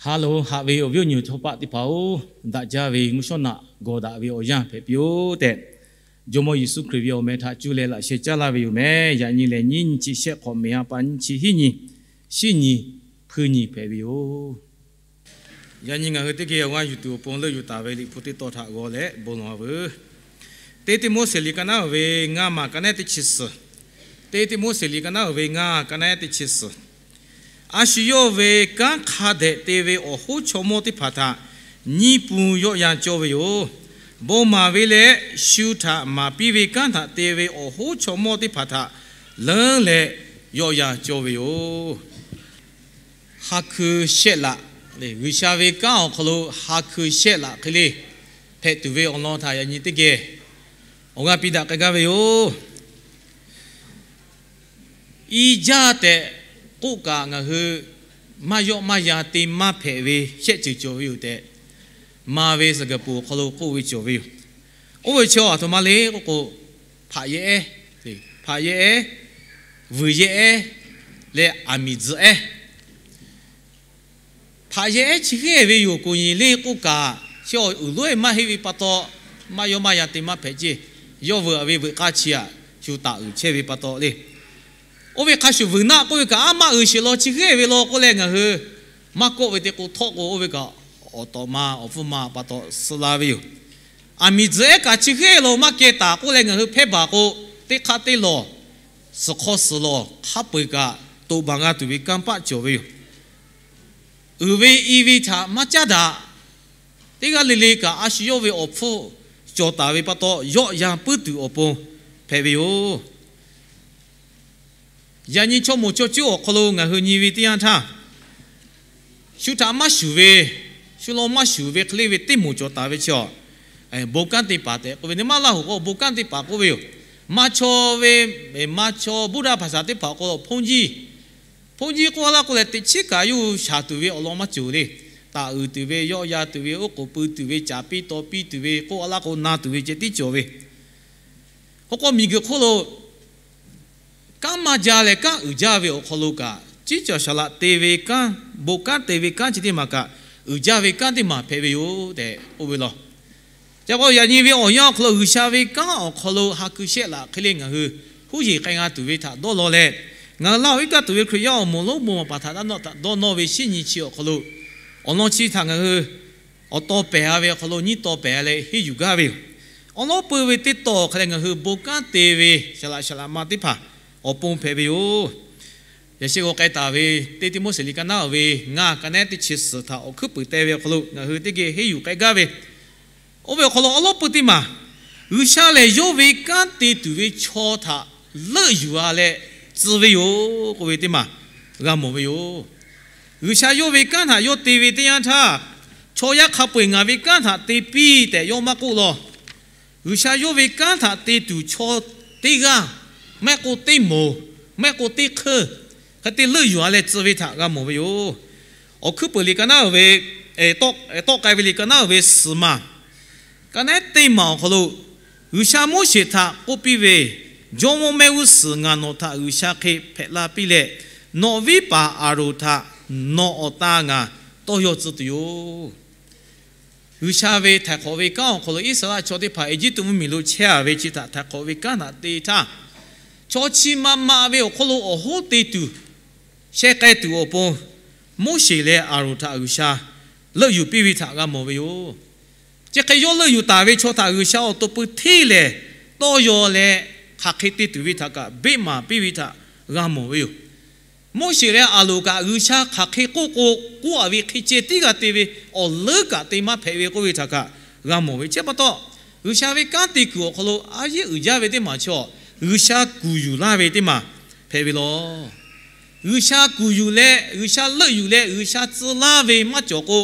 Ha loˬ, haꞈ ve awˬ viˉ awˬ nyi chaw paˆ teˇ hpaˍ-oˬ, daꞈ jaˇ ve mvuhˇ shawˉ naꞈ gawˬ daꞈ ve awˬ yanˇ hpehꞈ piˇ-oˆ tehꞈ, Jawˇmawˇ Yeˍsuˆ Hkriꞈ ve awˬ meh htaꞈ cuˇ leh laꞈ sheh caˉ laˇ ve yoˬ meh. Yaꞈ nyi lehˬ, nyiˇ nyi chi shehˆ hk'awꞈ mehˍ ha pa nyiˇ chi hiˉ nyi, shinˉ nyi, hpuiˇ nyi hpehꞈ ve yoˬ. Yaꞈ nyi ngaˬ hui teˇ geh awˬ g'aˇ yuˬ tuˬ awˬ pon leuˆ yuˬ taˍ ve Liꞈ hpu teˇ tawn htaꞈ g'aw leh bon lawˬ veuˬ. Teˇ Tiˆmoˉseˍ liꞈ ka naˉ uiˍ ve ngaˇ maˬ ka naˉ teˇ chi suhˍ. Teˇ Tiˆmoˉseˍ liꞈ ka naˉ uiˍ ve ngaˇ ka naˉ teˇ chi suhˍ. A shu yawˇ ve kanˉ hk'a dehꞈ te ve awˬ hoˉ chaw mawˇ teˇ hpaˍ htaꞈ nyiˇ pun yawˆ yan cawˇ ve yoˬ. Bon maˍ ve leh shu htaꞈ maˍ piˇ ve kanˉ htaꞈ te ve awˬ hoˉ chaw mawˇ teˇ hpaˍ htaꞈ leuˉ leh yawˆ yan cawˇ ve yoˬ. Ha hkui shehˆ laꞈ, G'uiˬsha ve kanˉ awˬ hk'aw lo ha hkui shehˆ laꞈ hk'e le hpehꞈ tuˬ ve awˬ lawn htaꞈ yaꞈ nyi teˇ geh awˬ g'aˇ piˇ daꞈ k'ai gaˇ ve yoˬ. I jaˇ tehꞈ k'oˆ kaꞈ ngaˬ hui maˇ yawˆ maˇ yan te maˇ hpehꞈ ve shehˆ ceuˬ cawˬ ve yoˬ tehꞈ, ma ve saˍgaˍ poˍ awˬ hk'aw lo k'oˆ ve cawˬ ve yoˬ. Oˇ ve chi aˬ htoꞈ ma le k'oˆ k'o, hpaꞈ yehˇ ehˉ, hpaꞈ yehˇ ehˉ, vuiˬ yehˇ ehˉ, leh aˬ miˍ tzuhꞈ ehˉ. Hpaꞈ yehˇ ehˉ chi hk'e ve yoˬ k'o, nyi le k'oˆ kaꞈ, chi awˬ uiˍ lonˉ maˇ heˆ ve pa taw, maˇ yawˆ maˇ yan te maˇ hpehꞈ ceˇ. Yawˇ vuiˬ ve veuꞈ k'aˇ chi aꞈ shu taˍ uiˍ chehˇ ve pa taw le. Oˇ ve hk'a shuˍ vuiˬ naˆ k'oˆ ve kaꞈ, aˉ maˇ uiˍ sheˍ law chi hk'e ve law k'oˆ leh ngaˬ hui maˇ kawˆ ve te k'o, htawˆ k'o oˇ ve kaꞈ awˬ tawꞈ ma awˬ hpfuhˇ ma pa taw suh la ve yoˬ. Aˬ miˍ tzuhꞈ ehˉ kaꞈ chi hk'e law maˇ keh taˍ k'oˆ leh ngaˬ hui hpehˇ baˬ k'o, teˇ hk'aˇ teˇ lawˬ, suhˍ hk'aw suhˍ lawˬ hk'a peu-eˬ kaꞈ toꞈ baˬ g'a tuˬ ve kanˇ paˆ cawˬ ve yoˬ. Uiˍ ve i ve htaꞈ maˇ caˉ daꞈ. Teˇ g'aˇ le le kaꞈ a shu yawˇ ve awˬ hpfuhˇ cawˬ taˍ ve pa taw, yawˆ yan puiˉ tuˬ awˬ pon hpehꞈ ve yoˬ. Yaꞈ nyi chaw moˍ chaw cuˉ awˬ hk'aw lo ngaˬ hui nyi ve teˇ yanˇ htaˇ, shu htaꞈ maˇ shuˍ ve, shu lawn maˇ shuˍ ve hk'e le ve teˇ moˍ cawˬ taˍ ve chi awˬ, bon kanˉ te paˍ tehꞈ k'oˆ ve, nyi maˇ Laˇ hoˍ k'o bon kanˉ te paˍ k'oˆ ve yoˬ. Maˇ chaw ve, maˇ chaw Buddha hpaˍ shaˍ teˇ hpaˍ k'o hponˇ jiˇ, hponˇ jiˇ k'oˆ a laˇ k'o leh teꞈ chiˉ kaꞈ yawˇ hui shaˍ tuˬ ve awˬ lawn maˇ cawˬ le. Taˍ uiˍ tuˬ ve, yawˆ yan tuˬ ve, oˉ k'oˍ pui tuˬ ve, caˍ piˇ taw piˇ tuˬ ve k'oˆ a laˇ k'o na tuˬ ve ceh tiˉ cawˬ ve. Hk'aw k'o miˬguiˬ hk'oˆ lo kanˉ maˇ ja leh kanˉ uiˍ jaˇ ve awˬ hk'aw lo kaꞈ, ciˉ cawˬ shaˍ laꞈ te ve kanˉ, bon kanˉ te ve kanˉ chi teˇ maˬ kaꞈ, uiˍ jaˇ ve kanˉ teˇ maˬ hpehꞈ ve yoˬ tehꞈ k'oˆ ve law. Ca k'o yaꞈ nyi ve awˬ yanˇ awˬ hk'aw lo G'uiˬsha ve kanˉ awˬ hk'aw lo ha hkui shehˆ laꞈ hk'e le ngaˬ hui huˉ yeˬ k'ai g'a tuˬ ve htaꞈ dawˇ law leh, ngaˬ hui Laˇ hoˍ iˉ kaˆ tuˬ ve Hkriꞈ yaˇ awˬ moˍ lonˉ bon maˍ paˍ htaꞈ taˇ nawˇ htaꞈ dawˇ nawˇ ve shinˉ nyi chi awˬ hk'aw lo, awˬ lawn chi htaꞈ ngaˬ hui awˬ taw pehˍ a ve awˬ hk'aw lo nyiˇ taw pehˍ a leh henˇ yuˬ gaˇ ve yoˬ. Awˬ lawn peuˬ ve teˇ taw hk'a leh ngaˬ hui bon kanˉ te ve shaˍ laꞈ shaˍ laꞈ ma teˇ hpaˍ awˬ pon hpehꞈ ve yoˬ. Yaꞈ sheh g'aw k'ai taˍ ve Teˇ Tiˆmoˉseˍ liꞈ ka naˉ ve ngaˇ ka naˉ teˇ chi suhˍ htaꞈ awˬ hkuiˉ puiˍ teh ve awˬ hk'aw lo ngaˬ hui teˇ geh henˇ yuˬ k'ai gaˇ ve, oˇ ve awˬ hk'aw lo awˬ lawn peuˬ teˇ maˬ, G'uiˬsha lehˬ yawˇ ve kanˉ te tuˬ ve chaw htaꞈ leuˆ yuˬ a leh tcuh ve yoˬ k'oˆ ve teˇ maˬ g'a mawˬ ve yoˬ. G'uiˬsha yawˇ ve kanˉ htaꞈ yawˇ te ve teˇ yanˇ htaˇ, chaw yaˇ hk'a peu-eˬ ngaˬ ve kanˉ htaꞈ te piˇ tehꞈ yawˇ maˇ k'oˆ law. G'uiˬsha yawˇ ve kanˉ htaꞈ te tuˬ chaw teˇ g'aˇ, maˇ heˆ k'o teˇ moˍ, maˇ heˆ k'o teˇ hkeuˇ, hk'e te leuˆ yuˬ a leh tcuh ve htaꞈ g'a mawˬ ve yoˬ. Awˬ hkuiˉ puiˍ liꞈ ka naˉ ve, tawˆ k'ai ve liꞈ ka naˉ ve suhˍ maˬ, ka naˉ teˇ maˬ awˬ hk'aw lo, G'uiˬsha Moˉseˍ htaꞈ k'oˆ piˇ ve, Jawˇmawˇ mehˆ g'uˇ suhˍ ngaˬ nawˬ htaꞈ G'uiˬsha hk'e hpehꞈ la piˇ leh, nawˬ viˉ paˍ Aˍronˍ htaꞈ nawˬ awˬ ta ngaˬ tawˇ yaw tcuh tuˬ yoˬ. G'uiˬsha ve htaiˍ hk'awꞈ ve kanˉ awˬ hk'aw lo Iˉsaˍreˍlaˆ chaw teˇ hpaˍ Eˇjiˇtuꞈ mvuhˇmiˬ lo chehˇ a ve chi htaꞈ htaiˍ hk'awꞈ ve kanˉ htaꞈ te htaˇ, chaw chi ma ma ve awˬ hk'aw lo awˬ hoˉ te tuˬ, sheh k'ai tuˬ awˬ pon Moˉseˍ leh Aˍronˍ htaꞈ G'uiˬsha leuˆ yuˬ piˇ ve htaꞈ g'a mawˬ ve yoˬ. Chi hk'e yawˇ leuˆ yuˬ taˍ ve chaw htaꞈ G'uiˬsha awˬ to peu hteˇ lehˬ, tawˇ yaw leh hk'aˬ hk'e te tuˬ ve htaꞈ kaꞈ beˆ maˍ piˇ ve htaꞈ g'a mawˬ ve yoˬ. Moˉseˍ leh Aˍronˍ kaꞈ G'uiˬsha hk'aˬ hk'e k'oˆ k'o, k'oˆ a ve hk'e ceh tiˉ g'a te ve, awˬ leuˉ kaꞈ te maˇ hpehꞈ ve k'oˆ ve htaꞈ kaꞈ g'a mawˬ ve. Chi pa taw, G'uiˬsha ve kanˉ te kuiˬ awˬ hk'aw lo a yeˇ uiˍ jaˇ ve teˇ maˬ chaw, G'uiˬsha kuˬ yuˬ laˇ ve teˇ maˬ hpehꞈ ve law. G'uiˬsha kuˬ yuˬ leh, G'uiˬsha leuˆ yuˬ leh, G'uiˬsha tcuh laˇ ve maˇ cawˬ k'o,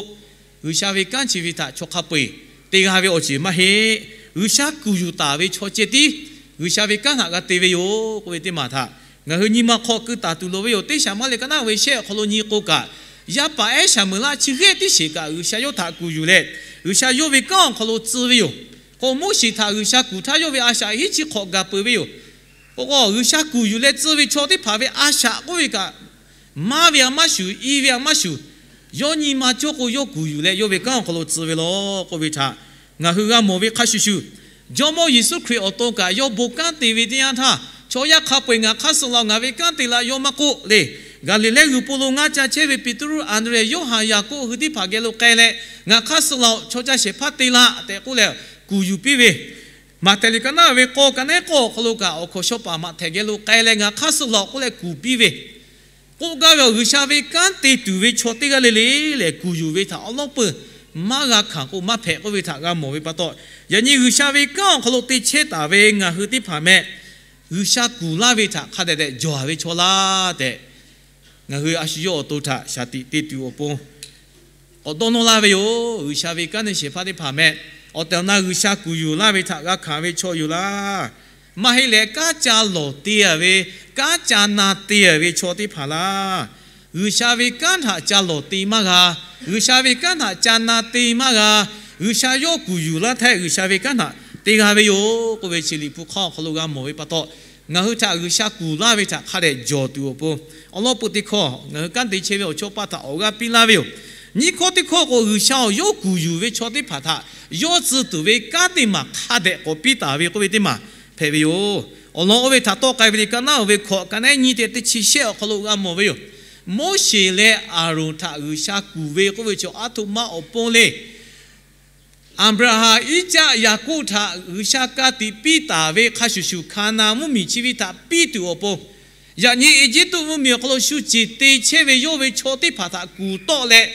G'uiˬsha ve kanˉ chi ve htaꞈ chaw hk'a peu-eˬ te g'a ve awˬ ceuˬ maˇ heˆ. G'uiˬsha kuˬ yuˬ taˍ ve chaw ceh tiˉ G'uiˬsha ve kanˉ htaꞈ g'a te ve yoˬ k'oˆ ve teˇ maˬ htaꞈ ngaˬ hui nyi ma hk'aw keu taˍ tuˬ loˍ ve yoˬ. Teˇ Saˍmuˍaˍlehˍ ka naˉ ve shehˆ awˬ hk'aw lo nyi k'o kaꞈ, yaˇ paˍ ehˉ Saˍmeˍlaˆ chi g'ehˇ tiˉ sheˍ kaꞈ G'uiˬsha yawˇ htaꞈ kuˬ yuˬ leh, G'uiˬsha yawˇ ve kanˉ awˬ hk'aw lo tcuh ve yoˬ. K'o Moˉseˍ htaꞈ G'uiˬsha kuˬ htaˇ yawˇ ve a shaꞈ hiˉ chi hk'awꞈ gaˬ peuˬ ve yoˬ. K'o k'o G'uiˬsha kuˬ yuˬ leh tcuh ve chaw teˇ hpaˍ ve a shaꞈ k'oˆ ve kaꞈ, maˇ ve a maˇ shuˍ, i ve a maˇ shuˍ, Yawˇ nyi ma cawˇ k'o, yawˇ kuˬ yuˬ leh yawˇ ve kanˉ awˬ hk'aw lo tcuh ve law k'oˆ ve htaꞈ ngaˬ hui g'a mawˬ ve hk'a shuˍ shuˍ, Jawˇmawˇ Yeˍsuˆ Hkriꞈ awˬ to kaꞈ yawˇ bon kanˉ te ve teˇ yanˇ htaˇ, chaw yaˇ hk'a peu-eˬ ngaˬ hk'aˇ suh laˬ-oˬ, ngaˬ ve kanˉ te laˬ, yawˇ maˇ k'oˆ le. Gaˍliˍlehˇ g'uiˬ po lo ngaˇ ca chehˇ ve Peˍtruˆ, Anˍdrehˍ, Yoˇhanˬ, Yaˍkoˆ hui teˇ hpaˍ geh lo k'ai leh, Ngaˬ hk'aˇ suh laˬ-oˬ, chaw ca shehˍ hpaˇ te laˬ tehꞈ k'oˆ leh, kuˬ yuˬ piˇ ve. Maꞈhtehˍ liꞈ ka naˉ ve k'awˇ, ka naˉ k'awˇ awˬ hk'aw lo kaꞈ, awˬ hkawnˍ shaw paˍ Maꞈhtehˍ geh lo k'ai leh, Ngaˬ hk'aˇ suh laˬ-oˬ k'oˆ leh kuˬ piˇ ve. K'oˆ gaˇ ve, G'uiˬsha ve kanˉ te tuˬ ve chaw teˇ g'aˇ le le lehˬ, kuˬ yuˬ ve htaꞈ awˉ lawˉ peuˬ maˇ g'a hkanˍ k'o maˇ hpehꞈ k'oˆ ve htaꞈ g'a mawˬ ve pa taw, yaꞈ nyi G'uiˬsha ve kanˉ awˬ hk'aw lo te chehˇ taˍ ve ngaˬ hui teˇ hpaˍ meh, G'uiˬsha kuˬ laˇ ve htaꞈ hk'a dehꞈ dehꞈ jawˬ ve chaw laˇ tehꞈ, ngaˬ hui a shu yawˇ awˬ to htaꞈ shaˍ tiꞈ te tuˬ awˬ pon k'awꞈ dawˇ nawˇ laˇ ve yoˬ. G'uiˬsha ve kanˉ neˇ shehˍ hpaˇ teˇ hpaˍ meh, awˬ tehˬ awˬ na G'uiˬsha kuˬ yuˬ laˇ ve htaꞈ g'a hkanˍ ve chaw yoˬ laˇ. Maˇ heˆ leh, kanˉ ca lawˬ te-a ve, kanˉ ca na te-a ve chaw teˇ hpaˍ laˇ. G'uiˬsha ve kanˉ htaꞈ ca lawˬ te maˇ g'a. G'uiˬsha ve kanˉ htaꞈ ca na te maˇ g'a. G'uiˬsha yawˇ kuˬ yuˬ laˇ htaˇ, G'uiˬsha ve kanˉ htaꞈ te g'a ve yoˬ k'oˆ ve chi Liꞈ hpu hk'aˇ awˬ hk'aw lo g'a mawˬ ve pa taw, ngaˬ hui htaꞈ G'uiˬsha kuˬ laˇ ve htaꞈ hk'a dehꞈ jawˬ tuˬ awˬ pon, awˉ lawˉ peuˬ teˇ hkawˇ ngaˬ hui kanˉ te chehˇ ve awˬ chawˇ paˇ htaꞈ awˬ g'aˇ piˇ laˇ ve yoˬ. Nyiˇ hkawˇ teˇ hkawˇ k'o, G'uiˬsha awˬ yawˇ kuˬ yuˬ ve chaw teˇ hpaˍ htaꞈ yawˇ tcuh tuˬ ve kanˉ teˇ maˬ hk'a dehꞈ k'awꞈ piˇ taˍ ve k'oˆ ve teˇ maˬ hpehꞈ ve yoˬ. Awˬ lawn oˇ ve htaꞈ tawˆ k'ai ve liꞈ ka naˉ oˬ ve hkawꞈ, ka naˉ nyiˇ te teˇ chi shehˆ awˬ hk'aw lo g'a mawˬ ve yoˬ. Moˉseˍ leh Aˍronˍ htaꞈ G'uiˬsha kuˬ ve k'oˆ ve chaw aˉ htoꞈ ma awˬ pon le. Aˍbraˍhanˍ, Iˉcaˆ, Yaˍkoˆ htaꞈ G'uiˬsha ka tiꞈ piˇ taˍ ve hk'a shuˍ shuˍ, Hkaˍnanˍ mvuhˇmiˬ chi ve htaꞈ piˇ tuˬ awˬ pon, yaꞈ nyi Eˇjiˇtuꞈ mvuhˇmiˬ awˬ hk'aw lo shu ceˬ te chehˇ ve yawˇ ve chaw teˇ hpaˍ htaꞈ kuˬ tawˆ leh,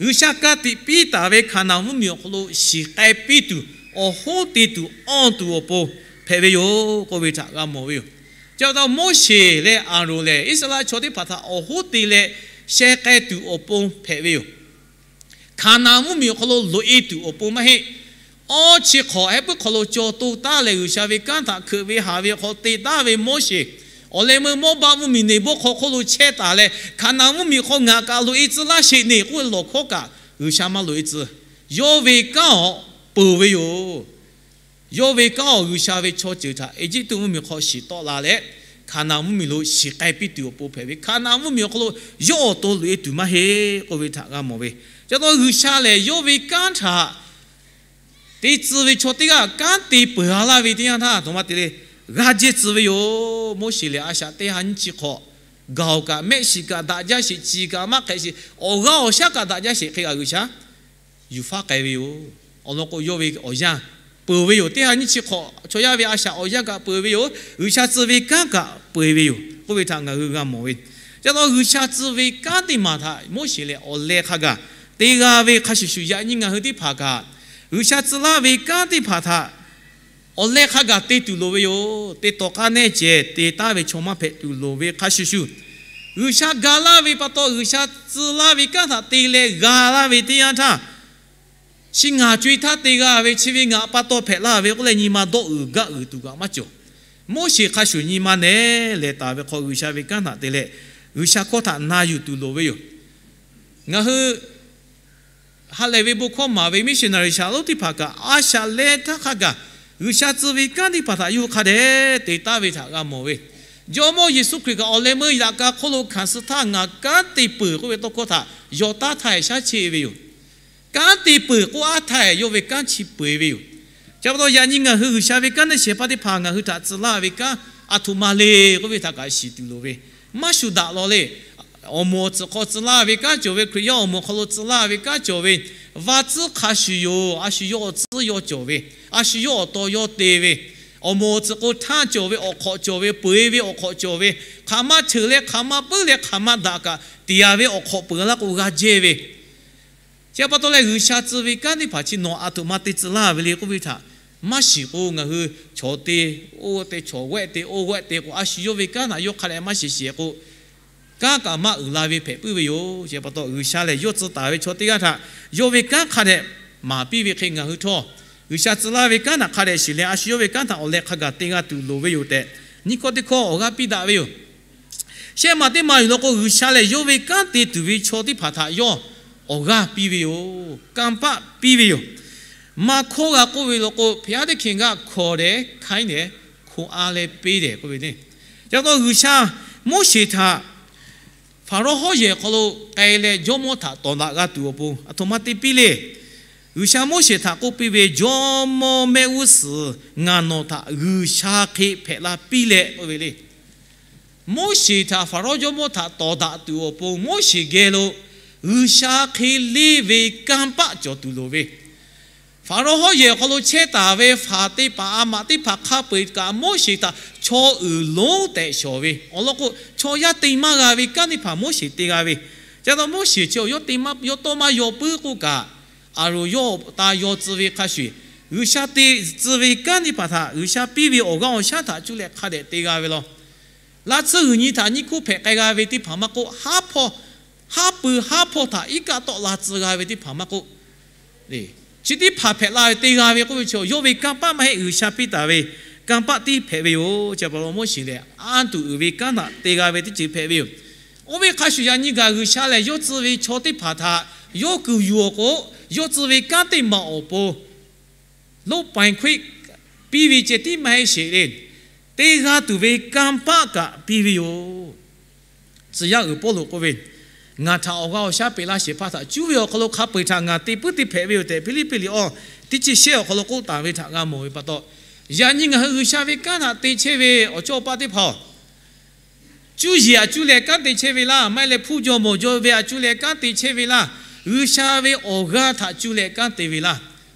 G'uiˬsha ka tiꞈ piˇ taˍ ve Hkaˍnanˍ mvuhˇmiˬ awˬ hk'aw lo shiˍ k'ai piˇ tuˬ, awˬ hoˉ te tuˬ awˬ tuˬ awˬ pon hpehꞈ ve yoˬ k'oˆ ve htaꞈ g'a mawˬ ve yoˬ. Chi pa taw, Moˉseˍ leh Aˍronˍ lehˬ, Iˉsaˍreˍlaˆ chaw teˇ hpaˍ htaꞈ awˬ hoˉ te leh sheh k'ai tuˬ awˬ pon hpehꞈ ve yoˬ. Hkaˍnanˍ mvuhˇmiˬ awˬ hk'aw lo loꞈ-e tuˬ awˬ pon maˇ heˆ. Awˇ chi hk'awꞈ heh puiˉ hk'aw lo caw to taˉ leh, G'uiˬsha ve kanˉ htaꞈ hkeuꞈ ve haꞈ ve hk'aw te taˉ ve Moˉseˍ, awˬ leh meuˇ Mawˇbaˆ mvuhˇmiˬ Neˍbawˇhk'aw hk'oˆ lo chehˇ taˍ leh, Hkaˍnanˍ mvuhˇmiˬ hk'aw ngaˬ kaꞈ loꞈ-e tcuh laˇ sheˍ neˬ k'oˆ ve lawˬ hkawˉ kaꞈ, G'uiˬsha maˇ loꞈ-e tcuh. Yawˇ ve kanˉ awˬ peuˬ ve yoˬ. Yawˇ ve kanˉ awˬ G'uiˬsha ve chaw ceuˬ htaꞈ Eˇjiˇtuꞈ mvuhˇmiˬ hk'aw shiˍ tawˆ la leh, Hkaˍnanˍ mvuhˇmiˬ lo shiˍ k'ai piˇ tuˬ awˬ pon hpehꞈ ve, Hkaˍnanˍ mvuhˇmiˬ awˬ hk'aw lo yawˇ awˬ to loꞈ-e tuˬ maˇ heˆ k'oˆ ve htaꞈ g'a mawˬ ve. Chi pa taw, G'uiˬsha lehˬ yawˇ ve kanˉ htaꞈ te tcuh ve chaw teˇ g'aˇ kanˉ te peuˬ-a laˇ ve teˇ yanˇ htaˇ, aˬ htoꞈ ma te le, g'a jehˇ tcuh ve yoˬ. Moˉseˍ lehˬ, a shaꞈ teˇ ha nyiˇ chi hk'awꞈ, gaˬ-oˬ kaꞈ, mehˆ shiˍ kaꞈ daꞈ jaˇ sheˍ, ciˍ kaꞈ maˇ hk'ehꞈ sheˍ, awˬ g'aˇ awˬ shaˉ kaꞈ daꞈ jaˇ sheˍ hk'e kaꞈ G'uiˬsha yuˬ faˉ k'ai ve yoˬ. Awˬ lawn k'o, yawˇ ve awˬ yanˇ peuˬ ve yoˬ. Teˇ ha nyiˇ chi hk'awꞈ chaw yaˇ ve a shaꞈ awˬ yanˇ kaꞈ peuˬ ve yoˬ. G'uiˬsha tcuh ve kanˉ kaꞈ peu-eˬ ve yoˬ k'oˆ ve htaꞈ ngaˬ hui g'a mawˬ ve. Chi pa taw, G'uiˬsha tcuh ve kanˉ teˇ maˬ htaꞈ Moˉseˍ lehˬ awˬ leh hk'a gaˬ te g'a ve hk'a shuˍ shuˍ, yaꞈ nyi ngaˬ hui teˇ hpaˍ kaꞈ G'uiˬsha tcuh laˇ ve kanˉ teˇ hpaˍ htaꞈ awˬ leh hk'a gaˬ te tuˬ loˍ ve yoˬ. Teˇ tawˍ k'aˉ nehˇ cehˬ te taˍ ve chaw maˇ hpehꞈ tuˬ loˍ ve hk'a shuˍ shuˍ, G'uiˬsha ga laˇ ve pa taw, G'uiˬsha tcuh laˇ ve kanˉ htaꞈ te leh g'a laˇ ve teˇ yanˇ htaˇ, chi ngaˬ co-e htaˇ te g'a ve, chi ve ngaˬ pa taw hpehꞈ la ve k'oˆ leh nyi ma dawˇ uiˍ gaˇ uiˍ tuˬ kaꞈ maˇ cawˬ. Moˉseˍ hk'a shuˍ nyi ma nehˬ lehˬ taˍ ve hk'aw, G'uiˬsha ve kanˉ htaꞈ te leh G'uiˬsha hkawˇ htaꞈ na yuˬ tuˬ loˍ ve yoˬ. Ngaˬ hui ha lehˬ ve bon hkawˇ maˍ ve missionary shaˍlonˉ teˇ hpaˍ kaꞈ, a shaꞈ leh htaˇ hk'a gaˬ G'uiˬsha tcuh ve kanˉ teˇ hpaˍ htaꞈ yawˇ hui hk'a dehꞈ te taˍ ve htaꞈ g'a mawˬ ve. Jawˇmawˇ Yeˍsuˆ Hkriꞈ kaꞈ awˬ leh meuˇ yaꞈ k'a hk'oˆ lo hkanˍ suh htaˇ, ngaˬ kanˉ te peuˬ k'oˆ ve tawˇ hkawˇ htaꞈ yawˇ taˇ htaˇ e shaˉ cheˆ ve yoˬ. Kanˉ te peuˬ k'oˆ aˉ htaˇ e yawˇ ve kanˉ chi peu-eˬ ve yoˬ. Chi pa taw, yaꞈ nyi ngaˬ hui G'uiˬsha ve kanˉ neˇ shehˍ hpaˇ teˇ hpaˍ ngaˬ hui htaꞈ tcuh laˇ ve kanˉ aˬ htoꞈ ma le k'oˆ ve htaꞈ kaꞈ shiˍ tuˬ loˍ ve. Maˇ shuˍ daꞈ law le. Awˬ moˍ awˬ tcuhˍ hk'aw tcuh laˇ ve kanˉ cawˬ ve, Hkriꞈ yaˇ awˬ moˍ hk'aw lo tcuh laˇ ve kanˉ cawˬ ve, vaˇ tcuhˉ hk'a shuˍ yoˬ. A shu yawˇ awˬ tcuhˉ yawˇ cawˬ ve, a shu yawˇ awˬ taw yawˇ te ve, awˬ moˍ awˬ tcuhˍ k'o htaˇ cawˬ ve, awˬ hk'awꞈ cawˬ ve, peu-eˬ ve awˬ hk'awꞈ cawˬ ve, hk'aˬ ma cheuˬ leh hk'aˬ ma puiˉ leh hk'aˬ ma daꞈ kaꞈ, tiˍ yaˍ ve awˬ hk'awꞈ peuˬ laˇ k'o g'a jehˇ ve. Chi pa taw leh, G'uiˬsha tcuh ve kanˉ teˇ hpaˍ chi nawˬ aˬ htoꞈ ma te tcuh laˇ ve le k'oˆ ve htaꞈ maˇ shiˍ k'o, ngaˬ hui chaw te, oˇ te, chaw g'awehˆ te, oˇ g'awehˆ te k'o, a shu yawˇ ve kanˉ htaꞈ yawˇ hk'a dehꞈ maˇ shiˍ shiˍ k'o, kanˉ kaꞈ maˇ uiˍ la ve hpehꞈ puiˉ ve yoˬ. Chi pa taw, G'uiˬsha lehˬ yawˇ tcuh taˍ ve chaw teˇ g'aˇ htaꞈ yawˇ ve kanˉ hk'a dehꞈ maˍ piˇ ve hk'e, ngaˬ hui htawˇ G'uiˬsha tcuh laˇ ve kanˉ htaꞈ hk'a dehꞈ shiˍ leh, a shu yawˇ ve kanˉ htaꞈ awˬ leh hk'a gaˬ te g'a tuˬ loˍ ve yoˬ tehꞈ, nyiˇ hkawˇ teˇ hkawˇ awˬ g'aˇ piˇ daꞈ ve yoˬ. Shehˆ maˬ teˇ maˬ yuˬ law k'o, G'uiˬsha lehˬ yawˇ ve kanˉ te tuˬ ve chaw teˇ hpaˍ htaꞈ yawˇ awˬ g'aˇ piˇ ve yoˬ. Kanˇ paˆ piˇ ve yoˬ. Maˇ hkawˇ g'a k'oˆ ve law k'o, ဘုရားသခင်က ခေါ်တယ်၊ ခိုင်းတယ်၊ ခွန်အားလည်းပေးတယ် k'oˆ ve le. Chi pa taw, G'uiˬsha Moˉseˍ htaꞈ Hpaˍrawˇ hawˉ yehˬ awˬ hk'aw lo k'ai leh jawˇmawˇ htaꞈ tawˍ daꞈ g'a tuˬ awˬ pon aˬ htoꞈ ma te piˇ le. G'uiˬsha Moˉseˍ htaꞈ k'oˆ piˇ ve, Jawˇmawˇ mehˆ g'uˇ suhˍ ngaˬ nawˬ htaꞈ G'uiˬsha hk'e hpehꞈ la piˇ leh k'oˆ ve le. Moˉseˍ htaꞈ Hpaˍrawˇ jawˇmawˇ htaꞈ tawˍ daꞈ tuˬ awˬ pon Moˉseˍ geh lo G'uiˬsha hk'e leˇ ve kanˇ paˆ cawˬ tuˬ loˍ ve, Hpaˍrawˇ hawˉ yehˬ awˬ hk'aw lo chehˇ taˍ ve hpaˍ teˇ hpaˍ a maꞈ teˇ hpaˍ hk'a peu-eˬ kaꞈ Moˉseˍ htaꞈ chaw uiˍ lonˉ tehꞈ shawˍ ve awˬ lawn k'o, chaw yaˇ te maˇ g'a ve kanˉ teˇ hpaˍ Moˉseˍ te g'a ve. Ca taw Moˉseˍ chi awˬ yawˇ te maˇ, yawˇ tawˇ maˇ yaw puiˉ k'oˆ kaꞈ, Aˍronˍ yawˇ awˬ ta yaw tcuh ve hk'a shuˍ, G'uiˬsha te tcuh ve kanˉ teˇ hpaˍ htaꞈ G'uiˬsha piˇ ve awˬ g'aˇ awˬ shaˉ htaꞈ cuˇ leh hk'a dehꞈ te g'a ve law. Laˇ tsuhˇ g'uiˬ nyi htaꞈ nyiˇ hkuˇ hpehꞈ k'ai g'a ve teˇ hpaˍ maˇ k'oˆ, haˉ pawˇ, haˉ pui haˉ hpawˇ htaꞈ iˉ kaˆ tawˆ la tcuh g'a ve teˇ hpaˍ maˇ k'oˆ, chi teˇ hpaˍ hpehꞈ la ve te g'a ve k'oˆ ve chi, yawˇ ve kanˇ paˆ maˇ heˆ, G'uiˬsha piˇ taˍ ve kanˇ paˆ tiˉ hpehꞈ ve yoˬ. Chi pa taw Moˉseˍ lehˬ, anˇ tuˬ uiˍ ve kanˉ htaꞈ te g'a ve teˇ ceuˬ hpehꞈ ve yoˬ. Oˇ ve hk'a shuˍ yaꞈ nyi gaˬ G'uiˬsha lehˬ, yawˇ tcuh ve chaw teˇ hpaˍ htaꞈ yawˇ kuiˬ yuˬ awˬ k'o, yawˇ tcuh ve kanˉ teˇ maˬ awˬ pon လုပ်ပိုင်ခွင့် piˇ ve ceh tiˉ maˇ heˆ sheˍ le. Teˇ g'aˇ tuˬ ve kanˇ paˆ kaꞈ piˇ ve yoˬ. Tcuh yaˇ uiˍ Pawˇluꞈ k'oˆ ve, Ngaˬ htaꞈ awˬ g'aˇ awˬ shaˉ peꞈ laˇ shehˍ hpaˇ htaꞈ cuˇ ve awˬ hk'aw lo hk'a peu-eˬ htaꞈ ngaˬ te puiˉ te hpehꞈ ve yoˬ tehꞈ, Hpiˇliˇpiˆ liꞈ awˇ teˇ chi shehˆ awˬ hk'aw lo k'oˆ taˍ ve htaꞈ g'a mawˬ ve pa taw, yaꞈ nyi ngaˬ hui G'uiˬsha ve kanˉ htaꞈ te chehˇ ve awˬ chawˇ paˆ teˇ hpaˍ-oˬ, cuˇ yiˍ aꞈ cuˇ leh kanˉ te chehˇ ve laˇ, maˇ heˆ leh hpu jawˇ mawˬ jawˇ ve aꞈ cuˇ leh kanˉ te chehˇ ve laˇ, G'uiˬsha ve awˬ g'aˇ htaꞈ cuˇ leh kanˉ te ve laˇ.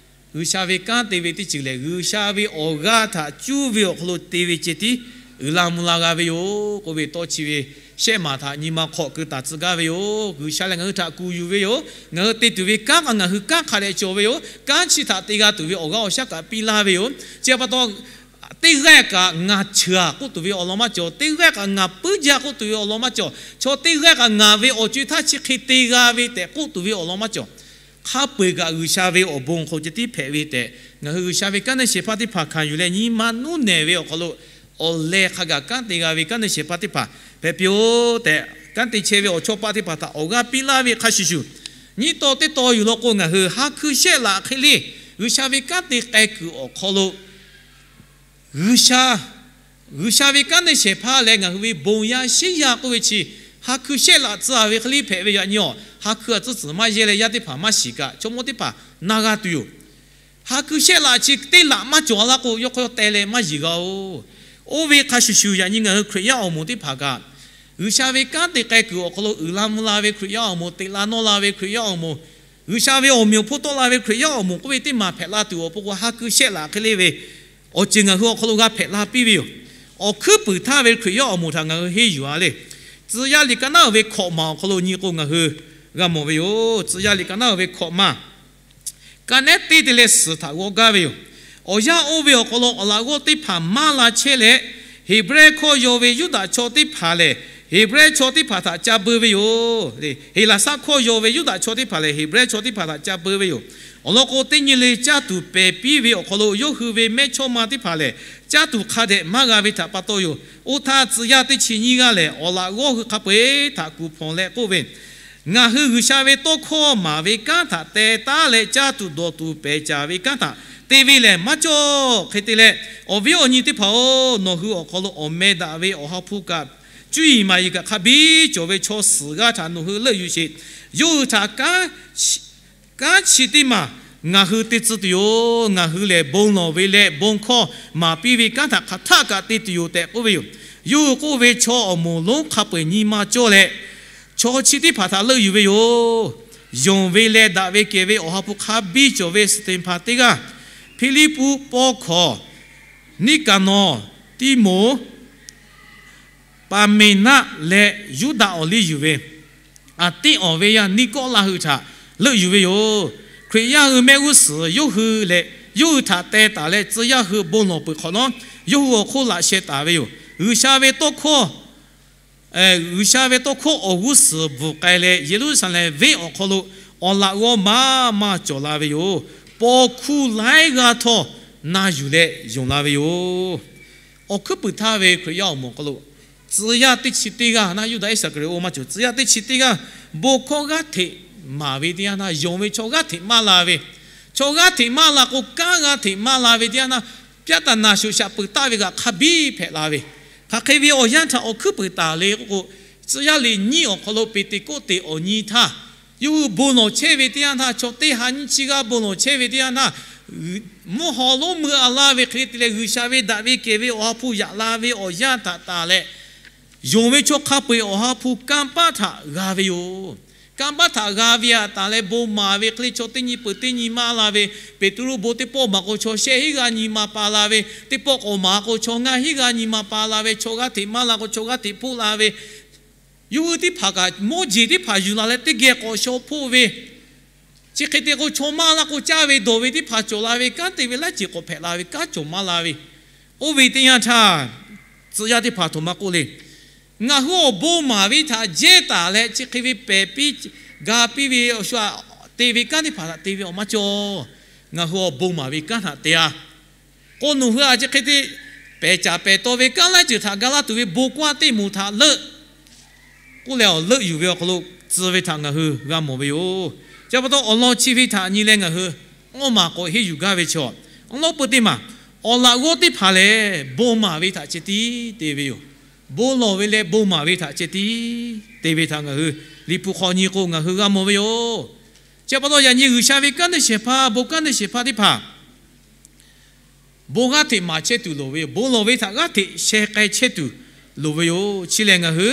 G'uiˬsha ve kanˉ te ve teˇ ceuˬ lehˬ, G'uiˬsha ve awˬ g'aˇ htaꞈ cuˇ ve awˬ hk'aw lo te ve ceh tiˉ uiˍ la mvuh la g'a ve yoˬ k'oˆ ve tawˇ chi ve shehˆ maˬ htaꞈ nyi ma hk'awꞈ keu taˍ tcuh gaˇ ve yoˬ. G'uiˬsha lehˬ ngaˬ hui htaꞈ kuˬ yuˬ ve yoˬ. Ngaˬ hui te tuˬ ve kanˉ kaꞈ ngaˬ hui kanˉ hk'a dehꞈ cawˬ ve yoˬ. Kanˉ chi htaꞈ te g'a tuˬ ve awˬ g'aˇ awˬ shaˉ kaꞈ piˇ laˇ ve yoˬ. Chi pa taw, teˇ g'aˇ kaꞈ ngaˬ cheuˬ-a k'oˆ tuˬ ve awˬ lawn maˇ cawˬ. Teˇ g'aˇ kaꞈ ngaˬ puiˉ jaˇ k'oˆ tuˬ ve awˬ lawn maˇ cawˬ. Chaw teˇ g'aˇ kaꞈ ngaˬ ve awˬ co-e htaˇ chi hk'e te g'a ve tehꞈ k'oˆ tuˬ ve awˬ lawn maˇ cawˬ. Hk'a peu-eˬ kaꞈ G'uiˬsha ve awˬ bon awˬ hk'aw lo ceh tiˉ hpehꞈ ve tehꞈ, ngaˬ hui G'uiˬsha ve kanˉ neˇ shehˍ hpaˇ teˇ hpaˍ hkanˍ yuˬ leh nyi ma nuˇ nehˬ ve awˬ hk'aw lo awˬ leh hk'a gaˬ kanˉ te g'a ve kanˉ neˇ shehˍ hpaˇ teˇ hpaˍ hpehꞈ piˇ-oˆ tehꞈ, kanˉ te chehˇ ve awˬ chawˇ paˆ teˇ hpaˍ htaꞈ awˬ g'aˇ piˇ laˇ ve hk'a shuˍ shuˍ, nyiˇ taw teˇ taw yuˬ law k'o, ngaˬ hui ha hkui shehˆ laꞈ hk'e le, G'uiˬsha ve kanˉ te k'ai kuiˬ awˬ hk'aw lo G'uiˬsha, G'uiˬsha ve kanˉ neˇ shehˍ hpaˇ leh ngaˬ hui ve bon yaˇ shinˉ yaˇ k'oˆ ve chi, ha hkui shehˆ laꞈ tcuh-a ve hk'e le hpehꞈ ve yaꞈ nyi-awˬ. Ha hkui aꞈ tcuhˉ tcuhˬ maˇ yehˇ leh yaˇ teˇ hpaˍ maˇ shiˍ kaꞈ, chaw mawˇ teˇ hpaˍ na g'a tuˬ yoˬ. Ha hkui shehˆ laꞈ chi teˇ laꞈ maˇ cawˬ-a laˇ k'o, yawˇ hk'aw yawˇ teh leh maˇ yiˬ g'a-oˬ. Oˇ ve hk'a shuˍ shuˍ, yaꞈ nyi ngaˬ hui Hkriꞈ yaˇ awˬ moˍ teˇ hpaˍ kaꞈ, G'uiˬsha ve kanˉ te k'ai kuiˬ awˬ hk'aw lo uiˍ la mvuh la ve Hkriꞈ yaˇ awˬ moˍ, teꞈ la nawˇ la ve Hkriꞈ yaˇ awˬ moˍ, G'uiˬsha ve awˬ meꞈ awˬ hponˇ tawˆ la ve Hkriꞈ yaˇ awˬ moˍ k'oˆ ve teˇ maˬ hpehꞈ la tuˬ awˬ pon k'o, ha hkui shehˆ laꞈ hk'e le ve awˬ ceuˬ ngaˬ hui awˬ hk'aw lo g'a hpehꞈ la piˇ ve yoˬ. Awˬ hkuiˉ puiˍ htaˇ ve Hkriꞈ yaˇ awˬ moˍ htaꞈ ngaˬ hui henˇ yuˬ-a le. Tcuh yaˇ liꞈ ka naˉ uiˍ ve hkawꞈ maˬ awˬ hk'aw lo nyi k'o, ngaˬ hui g'a mawˬ ve yoˬ. Tcuh yaˇ liꞈ ka naˉ uiˍ ve hkawꞈ maˬ ka nehˉ teˇ te leh suhˍ htaꞈ g'aw gaˇ ve yoˬ. Awˬ yanˇ oˇ ve awˬ hk'aw lo awˬ laꞈ g'awˇ teˇ hpaˍ maˇ la chehˇ leh, Heˍbrehˇ hkawˇ yaw ve Yuˇdaꞈ chaw teˇ hpaˍ lehˬ, Heˍbrehˇ chaw teˇ hpaˍ htaꞈ ca beu ve yoˬ. Heˍlaˍsaˆ hkawˇ yaw ve Yuˇdaꞈ chaw teˇ hpaˍ lehˬ, Heˍbrehˇ chaw teˇ hpaˍ htaꞈ ca beu ve yoˬ. Awˬ lawn k'o, teˇ nyi le caˇ tuˬ pehˬ piˇ ve awˬ hk'aw lo yawˇ hui ve mehˇchawˇma teˇ hpaˍ lehˬ, caˇ tuˬ hk'a dehꞈ maˇ g'a ve htaꞈ pa taw yoˬ. Oˇ htaˇ, tcuh yaˇ teˇ chi nyiˇ g'aˇ lehˬ, awˬ laꞈ g'awˇ hui hk'a peu-eˬ htaꞈ kuˬ hpawnˬ leh k'oˆ ve, Ngaˬ hui G'uiˬsha ve tawˇ hkawˇ maˍ ve kanˉ htaꞈ teh taˉ leh caˇ tuˬ dawˬ tuˬ pehˬ caˍ ve kanˉ htaꞈ te ve lehˬ maˇ cawˇ. Hk'e te leh, awˬ viˉ awˬ nyi teˇ hpaˍ-oˬ, nawˬ hui awˬ hk'aw lo awˬ meh daꞈ ve Awˬ ha hpu kaꞈ, cuˇ yiˍ maˍ yiˍ kaꞈ hk'a biˇ cawˬ ve chaw suhˍ g'aˇ htaꞈ nawˬ hui leuˆ yuˬ sheˍ. Yawˇ hui htaꞈ kanˉ chi teˇ maˬ ngaˬ hui te tcuh tuˬ yoˬ. Ngaˬ hui lehˬ bon lawˬ ve leh bon hkawˇ maˍ piˇ ve kanˉ htaꞈ hk'aˬ htaˆ kaꞈ te tuˬ yoˬ tehꞈ k'oˆ ve yoˬ. Yawˇ hui k'oˆ ve, Chaw awˬ moˍ lonˉ hk'a peu-eˬ nyi ma cawˇ leh, chaw chi teˇ hpaˍ htaꞈ leuˆ yuˬ ve yoˬ. Yonˍ ve leh daꞈ ve kehˬ ve Awˬ ha hpu hk'a biˇ cawˬ ve Steˍhpaˍ teˇ g'aˇ, Hpiˇliˇpuˆ, Pawˇhkawˍ, Niˇkaˍnawˍ, Tiˇmoˍ, Paˍmeˍnaˆ leh Yuˇdaꞈ awˬ liˇ yuˬ ve Aˍtiˆ awˬ ve yaˇ Niˇkawˇlaˆ hui htaꞈ leuˆ yuˬ ve yoˬ. Hkriꞈ yaˇ hui mehˆ g'uˇ suhˍ yawˇ hui leh, yawˇ hui htaꞈ teh taˍ leh tcuh yaˇ hui bon lawˬ peuˬ hk'awꞈ nawˉ, yawˇ hui awˬ hk'oˆ laꞈ sheh taˍ ve yoˬ. G'uiˬsha ve tawˇ hkawˇ, G'uiˬsha ve tawˇ hkawˇ awˬ g'uˇ suhˍ bvuhˬ k'ai leh, Yeˍruˆsaˍlehnˍ venˇ awˬ hk'aw lo awˬ laꞈ g'awˇ maˇ maˇ cawˬ la ve yoˬ. Paw hkuˇ laiˉ g'aˇ htawˇ na yuˬ leh yonˍ la ve yoˬ. Awˬ hkuiˉ puiˍ htaˇ ve Hkriꞈ yaˇ awˬ moˍ awˬ hk'aw lo, tcuh yaˇ teˇ chi teˇ g'aˇ naˆ, Yuˇdaꞈ Iˉsaˍkaˍriˍoˆ maˇ cawˬ, tcuh yaˇ teˇ chi teˇ g'aˇ bon hkawˇ g'aˇ hteꞈ maˍ ve teˇ yanˇ naˆ, yonˍ ve chaw g'aˇ hteꞈ maˇ la ve, chaw g'aˇ hteꞈ maˇ la k'o, kanˉ g'aˇ hteꞈ maˇ la ve teˇ yanˇ naˆ, ပြဿနာ shoꞈ shaꞈ peuˬ taˆ ve kaꞈ hk'a biˇ hpehꞈ la ve, hk'aˬ hk'e ve awˬ yanˇ htaꞈ awˬ hkuiˉ puiˍ taˍ le k'o, Tcuh yaˇ liꞈ nyiˇ awˬ hk'aw lo Peˍteˍkoˆteˍ awˬ nyi htaˇ, yawˇ hui bon lawˬ chehˇ ve teˇ yanˇ htaˇ, chaw teˇ ha nyiˇ chi g'aˇ bon lawˬ chehˇ ve teˇ yanˇ htaˇ, mvuhˇ haw lonˉ meuˇ a laˇ ve hk'e le te leh, G'uiˬsha ve daꞈ ve kehˬ ve Awˬ ha hpu yaꞈ la ve awˬ yanˇ htaꞈ tanˬ leh, yonˍ ve chaw hk'a peu-eˬ Awˬ ha hpu kanˇ paˆ htaꞈ g'a ve yoˬ. Kanˇ paˆ htaꞈ g'a ve htaꞈ tanˬ leh, bon maˍ ve hk'e le chaw teˇ nyi peuˬ teˇ nyi maˇ la ve, Peˍtruˆ bon teˇ pawˆ maˍ k'o, chaw shehˆ hinˉ g'aˇ nyi ma pa la ve, teˇ pawˆ k'awꞈ maˍ k'o, chaw ngaˇ hinˉ g'aˇ nyi ma pa la ve, chaw g'aˇ hteꞈ maˇ la k'o, chaw g'aˇ hteꞈ hpoˆ la ve, yawˇ hui teˇ hpaˍ kaꞈ mawˇ jeˬ teˇ hpaˍ yuˬ la leh teˇ geh k'awꞈ shaw hpoˆ ve, chi hk'e te k'o, chaw maˇ la k'o caˇ ve dawˬ ve teˇ hpaˍ cawˬ la ve, kanˉ te ve laiˉ ceuˬ k'awꞈ hpehꞈ la ve, kanˉ cawˬ maˇ la ve, oˇ ve teˇ yanˇ htaˇ, tcuh yaˇ teˇ hpaˍ htoꞈ ma k'oˆ le. Ngaˬ hui awˬ bon maˍ ve htaꞈ jehˇ taˍ leh, chi hk'e ve pehˬ piˇ ga piˇ ve awˬ shu aꞈ te ve kanˉ teˇ hpaˍ htaꞈ te ve awˬ maˇ cawˬ. Ngaˬ hui awˬ bon maˍ ve kanˉ htaꞈ te-a. K'o, nawˬ hui aꞈ chi hk'e te pehˬ caˍ pehˬ taw ve kanˉ laiˉ ceuˬ htaꞈ ga laˇ tuˬ ve bon kawˇ teˇ moˍ htaꞈ leuˆ k'oˆ leh, awˬ leuˆ yuˬ ve awˬ hk'aw lo tcuh ve htaꞈ ngaˬ hui g'a mawˬ ve yoˬ. Chi pa taw, awˬ lawn chi ve htaꞈ nyi leh ngaˬ hui awˇ maˬ k'awꞈ henˇ yuˬ gaˇ ve chaw, awˬ lawn peu teˇ maˬ awˬ laꞈ g'awˇ teˇ hpaˍ lehˬ, bon maˍ ve htaꞈ ceh tiˉ te ve yoˬ. Bon lawˬ ve leh bon maˍ ve htaꞈ ceh tiˉ te ve htaꞈ ngaˬ hui Liꞈ hpu hk'aw nyi k'o, ngaˬ hui g'a mawˬ ve yoˬ. Chi pa taw, yaꞈ nyi G'uiˬsha ve kanˉ te shehˍ hpaˇ, bon kanˉ te shehˍ hpaˇ teˇ hpaˍ bon g'aˇ hteꞈ maˍ chehˇ tuˬ loˍ ve yoˬ. Bon lawˬ ve htaꞈ g'aˇ hteꞈ sheh k'ai chehˇ tuˬ loˍ ve yoˬ. Chi lehˬ, ngaˬ hui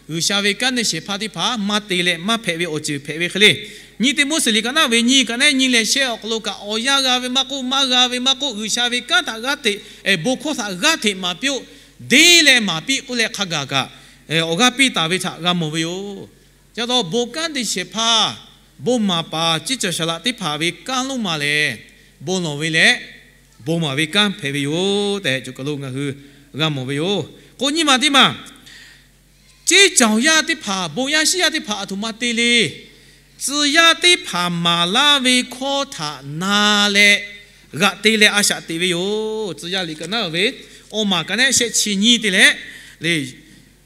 G'uiˬsha ve kanˉ te shehˍ hpaˇ teˇ hpaˍ maˇ te leh maˇ hpehꞈ ve awˬ ceuˬ hpehꞈ ve hk'e le. Nyiˇ Tiˆmoˉseˍ liꞈ ka naˉ ve nyiˇ ka naˉ nyiˇ leh shehˆ awˬ hk'aw lo kaꞈ, awˬ yanˇ g'a ve maˇ k'oˆ, maˇ g'a ve maˇ k'oˆ, G'uiˬsha ve kanˉ htaꞈ g'aˇ hteꞈ bon hkawˇ htaꞈ g'aˇ hteꞈ maˍ piˇ-oˆ, deˇ leh maˍ piˇ k'oˆ leh hk'a gaˬ kaꞈ awˬ g'aˇ piˇ taˍ ve htaꞈ g'a mawˬ ve yoˬ. Chi pa taw, bon kanˉ te shehˍ hpaˇ, bon maˍ paˍ, ciˉ cawˬ shaˍ laꞈ teˇ hpaˍ ve kanˉ lonˉ ma lehˬ, bon lawˬ ve leh bon maˍ ve kanˉ hpehꞈ ve yoˬ tehꞈ, co kaˬ lo ngaˬ hui g'a mawˬ ve yoˬ. K'o, nyiˇ maˬ teˇ maˬ, ceˇ cawˬ yaˇ teˇ hpaˍ, bon yaˇ shiˉ yaˇ teˇ hpaˍ aˬ htoꞈ ma te le. Tcuh yaˇ teˇ hpaˍ maˍ laˇ ve hkawˇ htaꞈ na leh g'aꞈ te leh a shaꞈ teꞈ ve yoˬ. Tcuh yaˇ liꞈ ka naˉ ve awˬ maˬ ka naˉ shehˆ chi nyiˇ te leh le,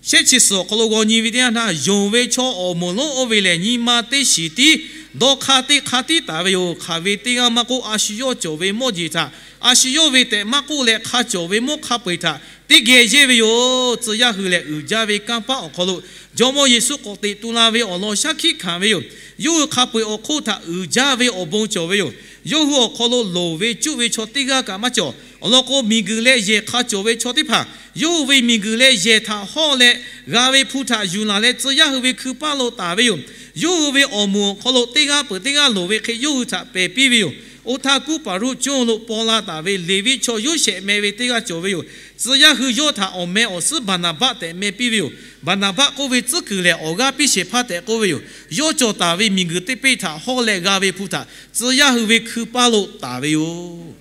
shehˆ chi suhˍ awˬ hk'aw lo g'aw nyi ve teˇ yanˇ htaˇ, yonˍ ve chaw awˬ moˍ lonˉ oˇ ve lehˬ, nyi ma teˇ shiˍ tiˉ dawˇ hk'aˇ teˇ hk'aˇ tiˉ taˍ ve yoˬ. Hk'aˬ ve teˇ g'aˇ maˇ k'oˆ, a shu yawˇ cawˬ ve mawˇ jeˬ htaꞈ, a shu yawˇ ve tehꞈ maˇ k'oˆ leh, hk'a cawˬ ve mawˇ hk'a peu-eˬ htaꞈ teˇ geh yehˇ ve yoˬ. Tcuh yaˇ hui lehˬ, uiˍ jaˇ ve kanˇ paˆ awˬ hk'aw lo Jawˇmawˇ Yeˍsuˆ k'awꞈ teꞈ tu la ve awˬ lawn shaˉ hkiˆ hkanˍ ve yoˬ. Yawˇ hui hk'a peu-eˬ awˬ hk'oˆ htaꞈ uiˍ jaˇ ve awˬ bon cawˬ ve yoˬ. Yawˇ hui awˬ hk'aw lo loˍ ve cuˆ ve chaw teˇ g'aˇ kaꞈ maˇ cawˬ. Awˬ lawn k'o, miˬguiˬ leh yehˬ hk'a cawˬ ve chaw teˇ hpaˍ yawˇ hui ve miˬguiˬ leh yehˬ htaꞈ hawˇ leh g'a ve hpu htaꞈ yuˬ laˬ leh, tcuh yaˇ hui ve hkui paˇ lo taˍ ve yoˬ. Yawˇ hui ve awˬ moˍ awˬ hk'aw lo teˇ g'aˇ peuˬ teˇ g'aˇ loˍ ve hk'e yawˇ hui htaꞈ pehˬ piˇ ve yoˬ. Oˇ htaˇ, Kuˇpaˍruˆ conˇ lo paw la taˍ ve Leˍviˆ chaw Yoˇsehꞈ meh ve teˇ g'aˇ cawˬ ve yoˬ. Tcuh yaˇ hui yawˇ htaꞈ awˬ meh awˬ suhˉ Baˍnaˍbaˆ tehꞈ meh piˇ ve yoˬ. Baˍnaˍbaˆ k'oˆ ve tcuhˉ kuiˬ lehˬ, awˬ g'aˇ piˇ shehˍ hpaˇ tehꞈ k'oˆ ve yoˬ. Yawˇ cawˬ taˍ ve miˬguiˬ teˇ peˇ htaꞈ hawˇ leh g'a ve hpu htaꞈ tcuh yaˇ hui ve hkui paˇ lo taˍ ve yoˬ.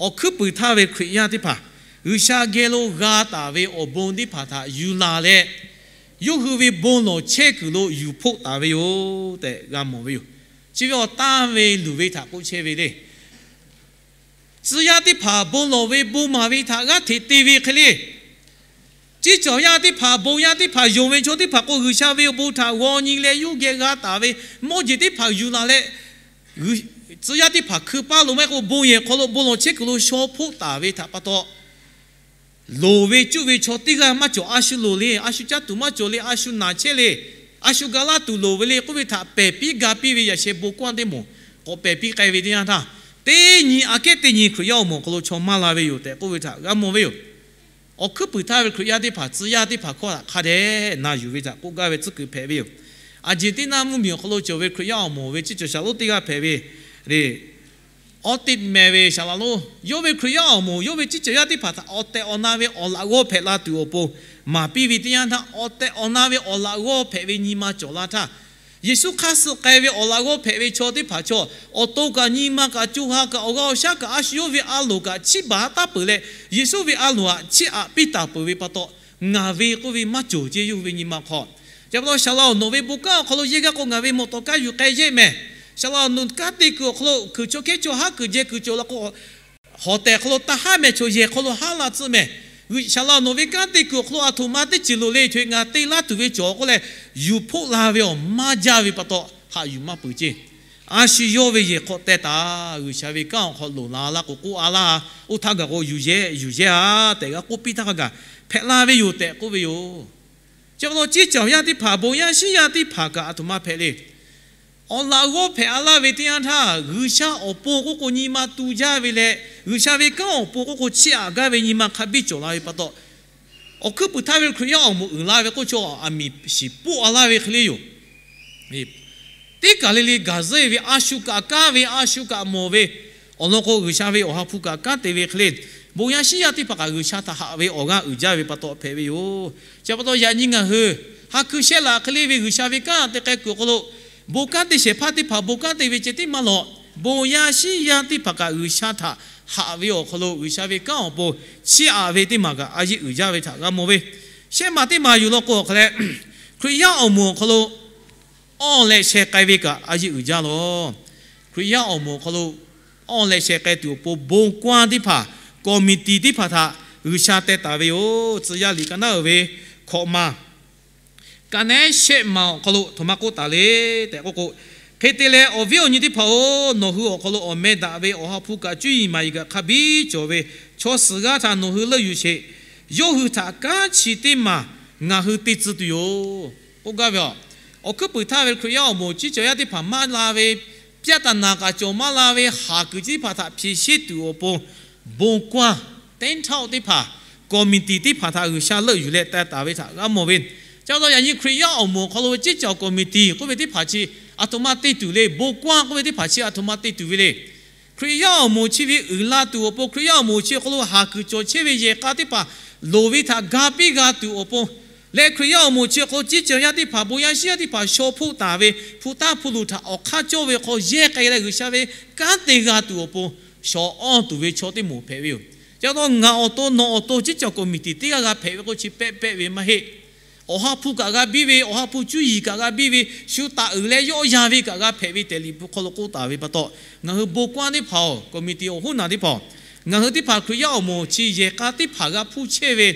Awˬ hkuiˉ puiˍ htaˇ ve Hkriꞈ yaˇ teˇ hpaˍ, G'uiˬsha geh lo g'a taˍ ve awˬ bon teˇ hpaˍ htaꞈ yuˬ laˬ leh, yawˇ hui ve bon lawˬ chehˇ kuiˬ lo yuˬ hpoˆ taˍ ve yoˬ tehꞈ g'a mawˬ ve yoˬ. Chi ve awˬ tanˇ ve luˬ ve htaꞈ k'oˆ chehˇ ve le. Tcuh yaˇ teˇ hpaˍ bon lawˬ ve bon maˍ ve htaꞈ g'aˇ hteꞈ te ve hk'e le. Ceˇ cawˬ yaˇ teˇ hpaˍ, bon yaˇ teˇ hpaˍ, yonˍ ve chaw teˇ hpaˍ k'o, G'uiˬsha ve awˬ bon htaꞈ g'aw nyi leh yawˇ geh g'a taˍ ve mawˇ jeˬ teˇ hpaˍ yuˬ laˬ leh, tcuh yaˇ teˇ hpaˍ hkui paˇ lo maˇ heˆ k'o, bon yehˬ hk'aw lo bon lawˬ chehˇ kuiˬ lo shaw hpoˆ taˍ ve htaꞈ pa taw, loˍ ve cuˆ ve chaw teˇ g'aˇ maˇ cawˬ. A shu loˍ le, a shu caˇ tuˬ maˇ cawˬ le, a shu naˬ chehˇ le, a shu ga laˇ tuˬ loˍ ve le k'oˆ ve htaꞈ pehˬ piˇ ga piˇ ve yaꞈ sheh bon kawˇ teˇ moˍ k'awꞈ pehˬ piˇ k'ai ve teˇ yanˇ htaˇ, teˇ nyi aꞈ kehˉ teˇ nyi Hkriꞈ yaˇ awˬ moˍ awˬ hk'aw lo chaw maˇ la ve yoˬ tehꞈ k'oˆ ve htaꞈ g'a mawˬ ve yoˬ. Awˬ hkuiˉ puiˍ htaˇ ve Hkriꞈ yaˇ teˇ hpaˍ, tcuh yaˇ teˇ hpaˍ hkawˇ htaꞈ hk'a dehꞈ na yuˬ ve htaꞈ k'oˆ gaˇ ve tcuhˉ kuiˬ hpehꞈ ve yoˬ. Argentina mvuhˇmiˬ awˬ hk'aw lo cawˬ ve Hkriꞈ yaˇ awˬ moˍ ve ceˇ cawˬ shaˍ lonˉ teˇ g'aˇ hpehꞈ ve le. Awˉ teˆ meh ve shaˍ laꞈ lonˉ, yawˇ ve Hkriꞈ yaˇ awˬ moˍ, yawˇ ve ceˇ cawˬ yaˇ teˇ hpaˍ htaꞈ awˬ tehˬ awˬ na ve awˬ laꞈ g'awˇ hpehꞈ la tuˬ awˬ pon maˍ piˇ ve teˇ yanˇ htaˇ, awˬ tehˬ awˬ na ve awˬ laꞈ g'awˇ hpehꞈ ve nyi ma cawˬ la htaˇ, Yeˍsuˆ hk'aˇ suh k'ai ve awˬ laꞈ g'awˇ hpehꞈ ve chaw teˇ hpaˍ chaw, awˬ to kaꞈ nyi ma kaꞈ co ha kaꞈ awˬ g'aˇ awˬ shaˉ kaꞈ a shu yawˇ ve a loˍ kaꞈ chiˇ baˬ taˉ peuˬ leh, Yeˍsuˆ ve a loˍ htaꞈ chiˇ aꞈ piˇ taˍ peuˬ ve pa taw, ngaˬ ve k'oˆ ve maˇ cawˬ ceˇ yawˇ hui ve nyi ma hk'aw. Chi pa taw, shaˍ laꞈ-oˬ, nawˬ ve bon kanˉ awˬ hk'aw lo yehˇ gaˇ k'o, ngaˬ ve mawˬ tawˍ kaˇ yuˬ k'ai yehˇ mehˍ. Shaˍ laꞈ-oˬ, nawˬ kanˉ te kuiˬ awˬ hk'aw lo hkui chaw hkehˉ chaw haˉ kuiˬ jeh kuiˬ cawˬ la k'o, hawˍ tehˬ hk'aw lo taˇ haˉ mehˍ, chaw yehˬ hk'aw lo haˉ la tcuh mehˍ. Shaˍ laꞈ-oˬ, nawˬ ve kanˉ te kuiˬ awˬ hk'aw lo aˬ htoꞈ ma teˇ ceuˬ loˍ le, htoꞈ e ngaˬ te laˇ tuˬ ve cawˬ k'oˆ leh, yuˬ hpoˆ la ve awˬ maˇ jaˇ ve pa taw, haꞈ yuˬ maˇ peuˬ ceˇ. A shu yawˇ ve yehˬ hk'aw teh taˍ, G'uiˬsha ve kanˉ awˬ hk'aw loˍ la laˇ k'o k'oˆ a laˇ. Oˇ htaˇ gaˬ k'o yuˬ yehˇ yuˬ yehˇ a tehꞈ g'a k'oˆ piˇ htaˇ hk'a gaˬ hpehꞈ la ve yoˬ tehꞈ k'oˆ ve yoˬ. Chi pa taw, ceˇ cawˬ yaˇ teˇ hpaˍ, bon yaˇ shinˉ yaˇ teˇ hpaˍ kaꞈ aˬ htoꞈ ma hpehꞈ le. Awˬ laꞈ g'awˇ hpehꞈ a laˇ ve teˇ yanˇ htaˇ, G'uiˬsha awˬ pon k'oˆ k'o nyi ma tu jaˇ ve leh, G'uiˬsha ve kanˉ awˬ pon k'oˆ k'o chiˇ aꞈ gaˇ ve nyi ma hk'a biˇ cawˬ la ve pa taw, awˬ hkuiˉ puiˍ htaˇ ve Hkriꞈ yaˇ awˬ moˍ uiˍ la ve k'oˆ chaw aˬ miˍ shiˍ poˆ a laˇ ve hk'e le yoˬ. Teˇ kaˬ le le gaˬ zeˇ ve, a shu kaꞈ kanˉ ve, a shu kaꞈ mawˬ ve, awˬ lawn k'o, G'uiˬsha ve Awˬ ha hpu kaꞈ kanˉ te ve hk'e le, bon yaˇ shinˉ yaˇ teˇ hpaˍ kaꞈ G'uiˬsha htaꞈ haꞈ ve awˬ g'aˇ uiˍ jaˇ ve pa taw hpehꞈ ve yoˬ. Chi pa taw, yaꞈ nyi ngaˬ hui ha ku shehˆ laꞈ hk'e le ve G'uiˬsha ve kanˉ te k'ai kuiˬ awˬ hk'aw lo, bon kanˉ te shehˍ hpaˇ teˇ hpaˍ bon kanˉ te ve ceh tiˉ maˇ lawˬ, bon yaˇ shinˉ yaˇ teˇ hpaˍ kaꞈ G'uiˬsha htaꞈ haꞈ ve awˬ hk'aw lo, G'uiˬsha ve kanˉ awˬ pon chiˇ aꞈ ve teˇ maˬ kaꞈ a yeˆ uiˍ jaˇ ve htaꞈ g'a mawˬ ve. Shehˆ maˬ teˇ maˬ yuˬ law k'o awˬ hk'a leh, Hkriꞈ yaˇ awˬ moˍ awˬ hk'aw lo awˇ leh sheh k'ai ve kaꞈ a yeˆ uiˍ jaˇ lawˬ. Hkriꞈ yaˇ awˬ moˍ awˬ hk'aw lo awˇ leh sheh k'ai tuˬ awˬ pon bon kanˉ teˇ hpaˍ, committee teˇ hpaˍ htaꞈ G'uiˬsha teh taˍ ve yoˬ. Tcuh yaˇ liꞈ ka naˉ uiˍ ve hkawꞈ ma, ka nehˉ shehˆ maˬ awˬ hk'aw lo aˬ htoꞈ ma k'oˆ taˍ le tehꞈ k'oˆ k'o, hk'e te leh awˬ viˉ awˬ nyi teˇ hpaˍ-oˬ, nawˬ hui awˬ hk'aw lo awˬ meh daꞈ ve Awˬ ha hpu kaꞈ cuˇ yiˍ maˍ yiˍ kaꞈ hk'a biˇ cawˬ ve chaw suhˍ g'aˇ htaꞈ nawˬ hui leuˆ yuˬ sheˍ. Yawˇ hui htaꞈ kanˉ chi teˇ maˬ ngaˬ hui te tcuh tuˬ yoˬ k'oˆ gaˇ ve yoˬ. Awˬ hkuiˉ puiˍ htaˇ ve Hkriꞈ yaˇ awˬ moˍ ceˇ cawˬ yaˇ teˇ hpaˍ maˇ la ve, pyaˇ taˍ naˍ kaꞈ cawˬ maˇ la ve haˍ kuiˬ chi teˇ hpaˍ htaꞈ hpeꞈ sheˉ tuˬ awˬ pon, bon kanˉ teˇ htaˇ teˇ hpaˍ, committee teˇ hpaˍ htaꞈ G'uiˬsha leuˆ yuˬ leh teh taˍ ve htaꞈ g'a mawˬ ve. Chi pa taw, yaꞈ nyi Hkriꞈ yaˇ awˬ moˍ awˬ hk'aw lo ceˇ cawˬ committee k'oˆ ve teˇ hpaˍ chi aˬ htoꞈ ma te tuˬ le, bon kanˉ k'oˆ ve teˇ hpaˍ chi aˬ htoꞈ ma te tuˬ ve le. Hkriꞈ yaˇ awˬ moˍ chi ve uiˍ la tuˬ awˬ pon, Hkriꞈ yaˇ awˬ moˍ chi awˬ hk'aw lo haˍ kuiˬ cawˬ chehˇ ve yehˬ k'a teˇ hpaˍ loˍ ve htaꞈ ga piˇ g'a tuˬ awˬ pon leh, Hkriꞈ yaˇ awˬ moˍ chi awˬ hk'aw lo ceˇ cawˬ yaˇ teˇ hpaˍ, bon yaˇ shinˉ yaˇ teˇ hpaˍ shaw hpoˆ taˍ ve hpu taˇ hpu luˬ htaꞈ awˬ hk'aˇ cawˇ ve hk'aw yehˇ k'ai leh G'uiˬsha ve kanˉ te g'a tuˬ awˬ pon shaw awˇ tuˬ ve chaw teˇ moˍ hpehꞈ ve yoˬ. Chi pa taw, ngaˬ awˬ to nawˬ awˬ to ceˇ cawˬ committee teˇ g'aˇ g'a hpehꞈ ve k'o chi pehˆ pehˆ ve maˇ heˆ. Awˬ ha hpu kaꞈ g'a biˇ ve, Awˬ ha hpu cuˇ yiˍ kaꞈ g'a biˇ ve, shu taꞈ uiˍ leh yawˆ yan ve kaꞈ g'a hpehꞈ ve tehꞈ Liꞈ hpu hk'aw lo k'oˆ taˍ ve pa taw, ngaˬ hui bon kanˉ teˇ hpaˍ-oˬ, committee awˬ hoˉ naˬ teˇ hpaˍ-oˬ, ngaˬ hui teˇ hpaˍ Hkriꞈ yaˇ awˬ moˍ chi yehˬ k'a teˇ hpaˍ g'a hpuˇ chehˇ ve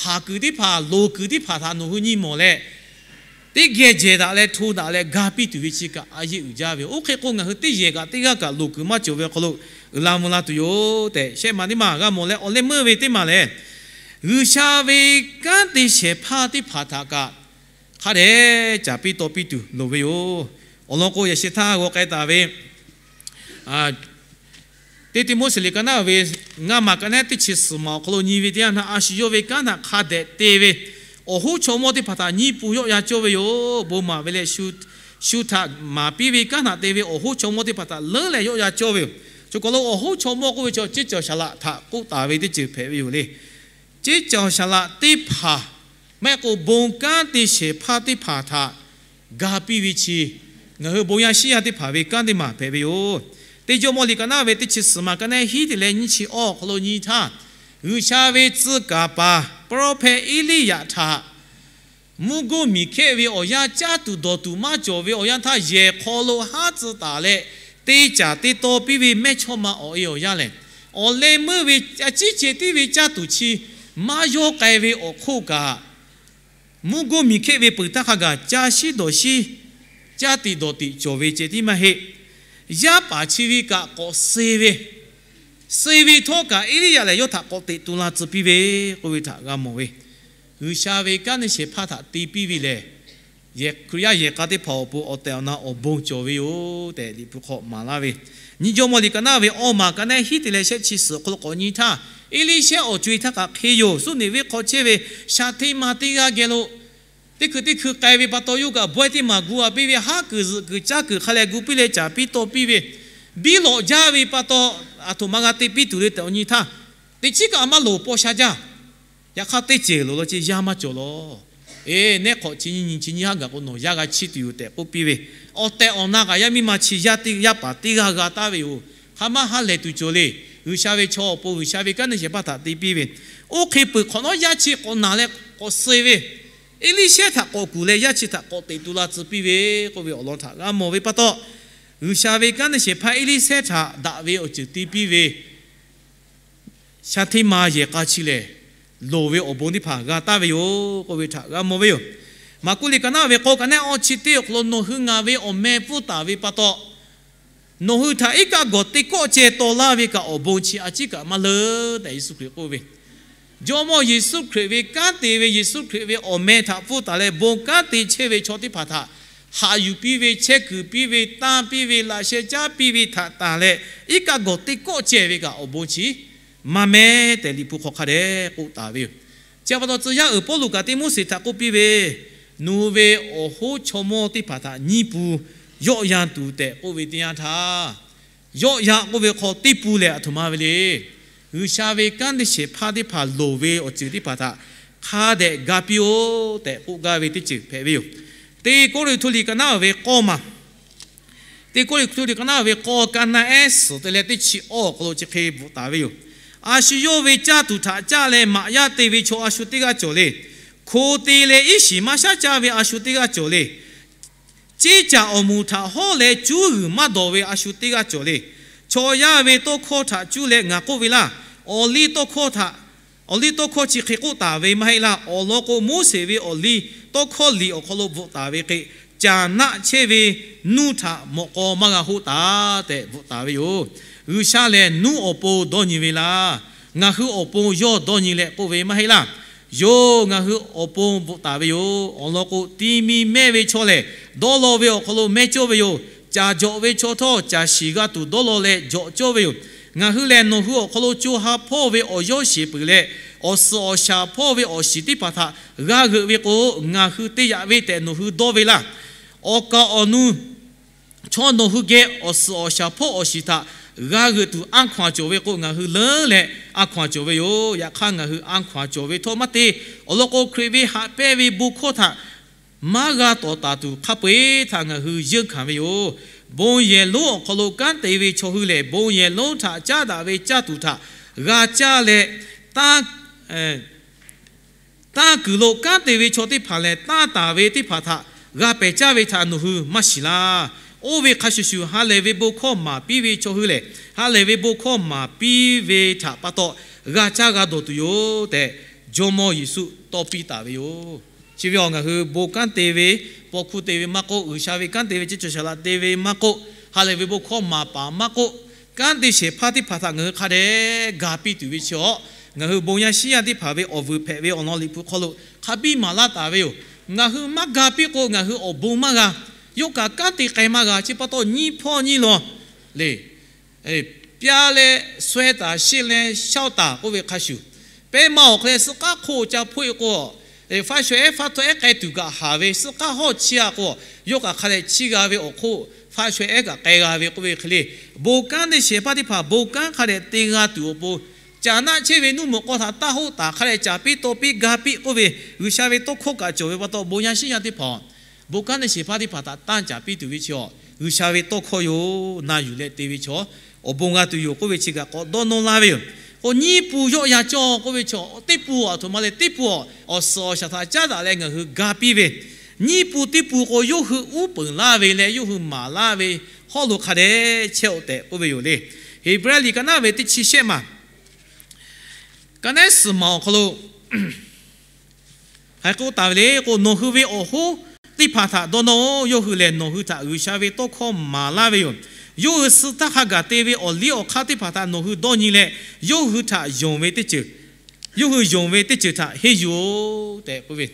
haˍ kuiˬ teˇ hpaˍ, loˍ kuiˬ teˇ hpaˍ htaꞈ nawˬ hui nyi mawˬ leh, teˇ geh jehˬ daꞈ leh hto daꞈ leh ga piˇ tuˬ ve chi kaꞈ a yeˆ uiˍ jaˇ ve yoˬ. Oˇ hk'e k'o, ngaˬ hui teˇ yehˬ kaꞈ teˇ g'aˇ kaꞈ loˍ kuiˬ maˇ cawˬ ve awˬ hk'aw lo uiˍ la mvuh la tuˬ yoˬ tehꞈ shehˆ maˬ teˇ maˬ g'a mawˬ leh, awˬ leh meuˇ ve teˇ maˬ lehˬ, G'uiˬsha ve kanˉ te shehˍ hpaˇ teˇ hpaˍ htaꞈ kaꞈ hk'a dehꞈ caˍ piˇ taw piˇ tuˬ loˍ ve yoˬ. Awˬ lawn k'o, yaꞈ sheh htaˇ g'aw k'ai taˍ ve teˇ Tiˆmoˉseˍ liꞈ ka naˉ ve ngaˇ maˬ ka nehˉ teˇ chi suhˍ maˬ awˬ hk'aw lo nyi ve teˇ yanˇ htaˇ, a shu yawˇ ve kanˉ htaꞈ hk'a dehꞈ te ve awˬ hoˉ chaw mawˇ teˇ hpaˍ htaꞈ nyiˇ pu yawˆ yan cawˇ ve yoˬ. Bon maˍ ve leh, shu htaꞈ maˍ piˇ ve kanˉ htaꞈ te ve awˬ hoˉ chaw mawˇ teˇ hpaˍ htaꞈ leuˉ leh yawˆ yan cawˇ ve yoˬ. Chi hk'aw lo awˬ hoˉ chaw mawˇ k'oˆ ve chaw ceˇ cawˬ Saˍ laꞈ htaꞈ k'oˆ taˍ ve teˇ ceuˬ hpehꞈ ve yoˬ le. Ceˇ cawˬ Saˍ laꞈ teˇ hpaˍ maˇ heˆ k'o, bon kanˉ te shehˍ hpaˇ teˇ hpaˍ htaꞈ ga piˇ ve chi, ngaˬ hui bon yaˇ shinˉ yaˇ teˇ hpaˍ ve kanˉ teˇ maˬ hpehꞈ ve yoˬ. Teˇ Jawˇmawˇ liꞈ ka naˉ ve teˇ chi suhˍ maˬ ka nehˉ hiˉ te leh nyiˇ chi awˇ awˬ hk'aw lo nyi htaˇ, G'uiˬsha ve tcuh kaˍ paˍ ပရောဖက် Eˇliˇyaꞈ htaꞈ mvuhˇ goˇ miˬ hkehˇ ve awˬ yanˇ, caˇ tuˬ dawˬ tuˬ maˇ cawˬ ve awˬ yanˇ htaˇ, yehˬ hk'aw lo haˉ tcuh taˍ leh te caˍ te taw piˇ ve mehˇchawˇma awˬ e awˬ yanˇ lehˬ, awˬ leh meuˇ ve a ciˉ ceh tiˉ ve caˇ tuˬ chi maˇ yawˇ k'ai ve awˬ hk'oˆ kaꞈ, mvuhˇ goˇ miˬ hkehˇ ve peuˬ htaˇ hk'a gaˬ caˇ shiˉ dawˬ shiˉ, caˇ tiꞈ dawˬ tiꞈ cawˬ ve ceh tiˉ maˇ heˆ. Yaˇ paˍ chi ve kaꞈ k'awꞈ suh ve, suh ve htawˇ kaꞈ Eˇliˇyaꞈ lehˬ yawˇ htaꞈ k'awꞈ teꞈ tu la tcuh piˇ ve k'oˆ ve htaꞈ g'a mawˬ ve. G'uiˬsha ve kanˉ te shehˍ hpaˇ htaꞈ te piˇ ve lehˬ, Hkriꞈ yaˇ yehˬ k'a teˇ hpaˍ awˬ pon awˬ tehˬ awˬ na awˬ bon cawˬ ve yoˬ tehꞈ Liꞈ hpu hk'aw maˍ laˇ ve. Nyiˇ Jawˇmawˇ liꞈ ka naˉ ve awˇ maˬ ka nehˉ hiˉ te leh shehˆ chi suhˍ awˬ hk'aw lo k'awꞈ nyi htaˇ, Eˇliˇshehˇ awˬ co e htaˇ kaꞈ hk'e yoˬ. Suˉ neꞈ venˇ hk'aw chehˇ ve shaˍ hteˇ ma teˇ g'aˇ geh lo teˇ hkui teˇ hkui k'ai ve pa taw, yawˇ kaꞈ bawehˇ teˇ maˬ gu a piˇ ve, haˉ kuiˬ zuhꞈ kuiˬ caˇ kuiˬ hk'a leh gu piˇ leh caˍ piˇ taw piˇ ve, biˇ lawꞈ jaˇ ve pa taw, aˬ htoꞈ ma g'a te piˇ tuˬ le tehꞈ awˬ nyi htaˇ, teꞈ chiˉ kaꞈ maˇ loˍ paw sha jaˇ. Yaꞈ hk'aˇ teˇ ceuˬ loˍ law ceˇ yaˇ maˇ cawˬ lawˬ. Eˬ, neˉ hk'awꞈ chi nyiˇ nyi chi nyiˇ haˉ gaˬ k'o nawˬ yaˇ g'a chiˇ tuˬ yoˬ tehꞈ k'oˆ piˇ ve, awˬ tehˬ awˬ na kaꞈ yaˇ miˇ ma chi yaˇ teˇ yaˇ paˍ teˇ g'aˇ g'a taˍ ve yoˬ. Hk'a maˇ ha lehˬ tuˬ cawˬ le. G'uiˬsha ve chaw awˬ pon G'uiˬsha ve kanˉ te shehˍ hpaˇ htaꞈ te piˇ ve, oˇ hk'e peuˬ hk'awꞈ nawˉ yaˇ chi k'awꞈ naˬ leh k'awꞈ suh ve, Eˇliˇshehˇ htaꞈ k'awꞈ kuˬ leh yaˇ chi htaꞈ k'awꞈ teꞈ tu la tcuh piˇ ve k'oˆ ve awˬ lawn htaꞈ g'a mawˬ ve pa taw, G'uiˬsha ve kanˉ te shehˍ hpaˇ Eˇliˇshehˇ htaꞈ daꞈ ve awˬ ceuˬ te piˇ ve shaˍ hteˇ ma yehˬ k'a chi lehˬ, loˍ ve awˬ bon teˇ hpaˍ g'a taˍ ve yoˬ k'oˆ ve htaꞈ g'a mawˬ ve yoˬ. Maˍkuˆ liꞈ ka naˉ ve k'o ka nehˉ awˇ chi teˇ awˬ hk'aw lo nawˬ hui ngaˬ ve awˬ meh pfuhˇ taˍ ve pa taw, nawˬ hui htaꞈ iˉ kaˆ gawˬ teˇ kawˆ ceh taw laˇ ve kaꞈ awˬ bon chi a ciˉ kaꞈ maˇ leuˉ tehꞈ Yeˍsuˆ Hkriꞈ k'oˆ ve. Jawˇmawˇ Yeˍsuˆ Hkriꞈ ve kanˉ te ve, Yeˍsuˆ Hkriꞈ ve awˬ meh htaꞈ pfuhˇ taˍ leh bon kanˉ te chehˇ ve chaw teˇ hpaˍ htaꞈ haꞈ yuˬ piˇ ve, chehˇ kuiˬ piˇ ve, tanˇ piˇ ve, laꞈ sheh caˉ piˇ ve htaꞈ tanˬ leh, iˉ kaˆ gawˬ teˇ kawˆ ceh ve kaꞈ awˬ bon chi maˇ mehˉ tehꞈ Liꞈ hpu hk'aw hk'a dehꞈ k'oˆ taˍ ve yoˬ. Chi pa taw tcuh yaˇ uiˍ Pawˇluꞈ kaꞈ Tiˆmoˉseˍ htaꞈ k'oˆ piˇ ve, Nawˬ hui ve awˬ hoˉ chaw mawˇ teˇ hpaˍ htaꞈ nyiˇ pun yawˆ yan tuˬ tehꞈ k'oˆ ve teˇ yanˇ htaˇ, yawˆ yan k'oˆ ve hk'aw teˇ pun lehˬ aˬ htoꞈ ma ve le. G'uiˬsha ve kanˉ te shehˍ hpaˇ teˇ hpaˍ loˍ ve awˬ ceuˬ teˇ hpaˍ htaꞈ hk'a dehꞈ ga piˇ-oˆ tehꞈ k'oˆ gaˇ ve teˇ ceuˬ hpehꞈ ve yoˬ. Teˇ Kawˇrenˍhtuˆ liꞈ ka naˉ ve k'awˇ maˬ, Teˇ Kawˇrenˍhtuˆ liꞈ ka naˉ ve k'awˇ, ka naˆ ehˉ suhˍ te leh teˇ chi awˇ awˬ hk'aw lo chi hk'e bvuhꞈ taˍ ve yoˬ. A shu yawˇ ve caˇ tuˬ htaꞈ caˇ leh maꞈ yaˇ te ve chaw a shu teˇ g'aˇ cawˬ le. Hko te leh iˉ shiˍ maˇ shaˉ caˇ ve a shu teˇ g'aˇ cawˬ le. Ceˇ caˬ awˬ moˍ htaꞈ hawˉ leh cuˉ g'uiˬ maˇ dawˬ ve a shu teˇ g'aˇ cawˬ le. Chaw yaˇ ve tawˇ hkawˇ htaꞈ cuˇ leh ngaˬ k'oˆ ve laˇ. Awˬ liˇ tawˇ hkawˇ htaꞈ, awˬ liˇ tawˇ hkawˇ chi hk'e k'oˆ taˍ ve maˇ heˆ laˇ. Awˬ lawn k'o, Moˉseˍ ve awˬ liˇ tawˇ hkawˇ liꞈ awˬ hk'aw lo bvuhꞈ taˍ ve hk'e, caˬ naˆ chehˇ ve nuˇ htaꞈ mawꞈ k'aw maˇ g'a hoˆ taˍ tehꞈ bvuhꞈ taˍ ve yoˬ. G'uiˬsha lehˬ nuˇ awˬ pon dawˇ nyi ve laˇ. Ngaˬ hui awˬ pon yawˇ dawˇ nyi leh k'oˆ ve maˇ heˆ laˇ. Yoˬ, ngaˬ hui awˬ pon bvuhꞈ taˍ ve yoˬ. Awˬ lawn k'o, ti mi mehˇ ve chaw lehˬ, dawˇ law ve awˬ hk'aw lo mehˇ cawˇ ve yoˬ. Caˬ jawꞈ ve chaw htawˇ, caˬ shiˍ g'a tuˬ dawˇ law leh jawꞈ cawˇ ve yoˬ. Ngaˬ hui lehˬ, nawˬ hui awˬ hk'aw lo co ha hpawˇ ve awˬ yawˇ sheˍ peuˬ leh, awˬ suhˍ awˬ shaˍ hpawˇ ve awˬ shiˍ teˇ hpaˍ htaꞈ g'a g'euꞈ ve k'o, ngaˬ hui te yaꞈ ve tehꞈ nawˬ hui dawˇ ve laˇ. Awˬ kaˍ awˬ nu chaw nawˬ hui geh awˬ suhˍ awˬ shaˍ hpawˇ awˬ shiˍ htaꞈ g'a g'euꞈ tuˬ a hkaw-anˬ cawˬ ve k'o, ngaˬ hui leuˉ leh a hkaw-anˬ cawˬ ve yoˬ. Yaꞈ hk'aˇ, ngaˬ hui a hkaw-anˬ cawˬ ve htawˇ maˇ te. Awˬ lawn k'o, Hkriꞈ ve haꞈ pehnˇ ve bon hkawˇ htaꞈ maˇ g'a tawˍ taˍ tuˬ hk'a peu-eˬ htaꞈ ngaˬ hui yeunˇ hkanˍ ve yoˬ. Bon yehˬ lonˉ awˬ hk'aw lo kanˉ te ve chaw hui lehˬ, bon yehˬ lonˉ htaꞈ caˉ daꞈ ve caˇ tuˬ htaꞈ g'a caˇ leh, tanˇ kuiˬ lo kanˉ te ve chaw teˇ hpaˍ lehˬ, tanˇ taˍ ve teˇ hpaˍ htaꞈ g'a pehˬ caˇ ve htaꞈ nawˬ hui maˇ shiˍ laˇ. Oˇ ve hk'a shuˍ shuˍ, ha lehˬ ve bon hkawˇ maˍ piˇ ve chaw hui lehˬ, ha lehˬ ve bon hkawˇ maˍ piˇ ve htaꞈ pa taw g'a caˇ g'a dawˬ tuˬ yoˬ tehꞈ, Jawˇmawˇ Yeˍsuˆ tawˇ piˇ taˍ ve yoˬ. Chi ve awˬ ngaˬ hui bon kanˉ te ve, paw hkuˇ te ve maˇ k'oˆ, G'uiˬsha ve kanˉ te ve, ceˇ cawˬ shaˍ laꞈ te ve maˇ k'oˆ, ha lehˬ ve bon hkawˇ maˍ paˍ maˇ k'oˆ, kanˉ te shehˍ hpaˇ teˇ hpaˍ htaꞈ ngaˬ hui hk'a dehꞈ ga piˇ tuˬ ve chi awˬ, ngaˬ hui bon yaˇ shiˉ yaˇ teˇ hpaˍ ve awˬ vuiˬ hpehꞈ ve awˬ lawn Liꞈ hpu hk'aw lo hk'a biˇ maˍ laˇ taˍ ve yoˬ. Ngaˬ hui maˇ ga piˇ k'o, ngaˬ hui awˬ bon maˇ g'a. Yawˇ kaꞈ kanˉ te k'ai maˇ g'a. Chi pa taw nyiˇ hpawˇ nyiˇ lawn le. Pyaˇ leh saweh taˍ, sheˆ leh shaoˇ taˍ k'oˆ ve hk'a shuˍ, pehˉ ma awˬ hk'e leh suhˆ k'aˉ hk'oˆ ca hpoˆ-e k'o, faˇ shaweh ehˉ faˇ htawˇ ehˉ k'ai tuˬ kaꞈ haˍ ve, suhˆ k'aˉ hawˇ chiˇ a k'o, yawˇ kaꞈ hk'a dehꞈ chiˇ g'a ve awˬ hk'oˆ faˇ shaweh ehˉ kaꞈ k'ai g'a ve k'oˆ ve hk'e le. Bon kanˉ te shehˍ hpaˇ teˇ hpaˍ bon kanˉ hk'a dehꞈ te g'a tuˬ awˬ pon, caˬ naˆ chehˇ ve nuˇ mawꞈ k'aw htaꞈ taˇ hoˆ taˍ, hk'a dehꞈ caˍ piˇ taw piˇ ga piˇ k'oˆ ve G'uiˬsha ve tawˇ hkawˇ kaꞈ cawˬ ve pa taw, bon yaˇ shiˉ yaˇ teˇ hpaˍ, bon kanˉ te shehˍ hpaˇ teˇ hpaˍ htaꞈ tanˇ caˍ piˇ tuˬ ve chi awˬ, G'uiˬsha ve tawˇ hkawˇ yoˬ. Na yuˬ leh te ve chaw awˬ bon g'a tuˬ yoˬ k'oˆ ve chi kaꞈ k'awꞈ dawˇ nawˇ laˇ ve yoˬ. K'o nyiˇ pun yawˆ yan cawˇ k'oˆ ve chaw, teˇ pun aˬ htoꞈ ma leh teˇ pun awˬ suhˍ awˬ shaˍ htaꞈ caˉ daꞈ leh ngaˬ hui ga piˇ ve, nyiˇ pun teˇ pun k'o yawˇ hui uˉ peunˍ laˇ ve leh yawˇ hui maˍ laˇ ve hawˉ lo hk'a dehꞈ chehˇ-oˆ tehꞈ k'oˆ ve yoˬ le. Heˍbrehˇ liꞈ ka naˉ ve teˇ chi shehˆ maˬ, ka naˉ suhˍ maˬ awˬ hk'aw lo hk'aˬ hk'e k'oˆ taˍ ve le k'o, nawˬ hui ve awˬ hoˉ teˇ hpaˍ htaꞈ dawˇ nawˇ-oˆ. Yawˇ hui lehˬ nawˬ hui htaꞈ G'uiˬsha ve tawˇ hkawˇ maˍ laˇ ve yoˬ. Yawˇ hui suh htaˇ hk'a gaˬ te ve awˬ liˇ awˬ hk'aˇ teˇ hpaˍ htaꞈ nawˬ hui dawˇ nyi leh, yawˇ hui htaꞈ yonˍ ve teˇ ceuˬ, yawˇ hui yonˍ ve teˇ ceuˬ htaꞈ henˇ yuˬ-oˬ tehꞈ k'oˆ ve.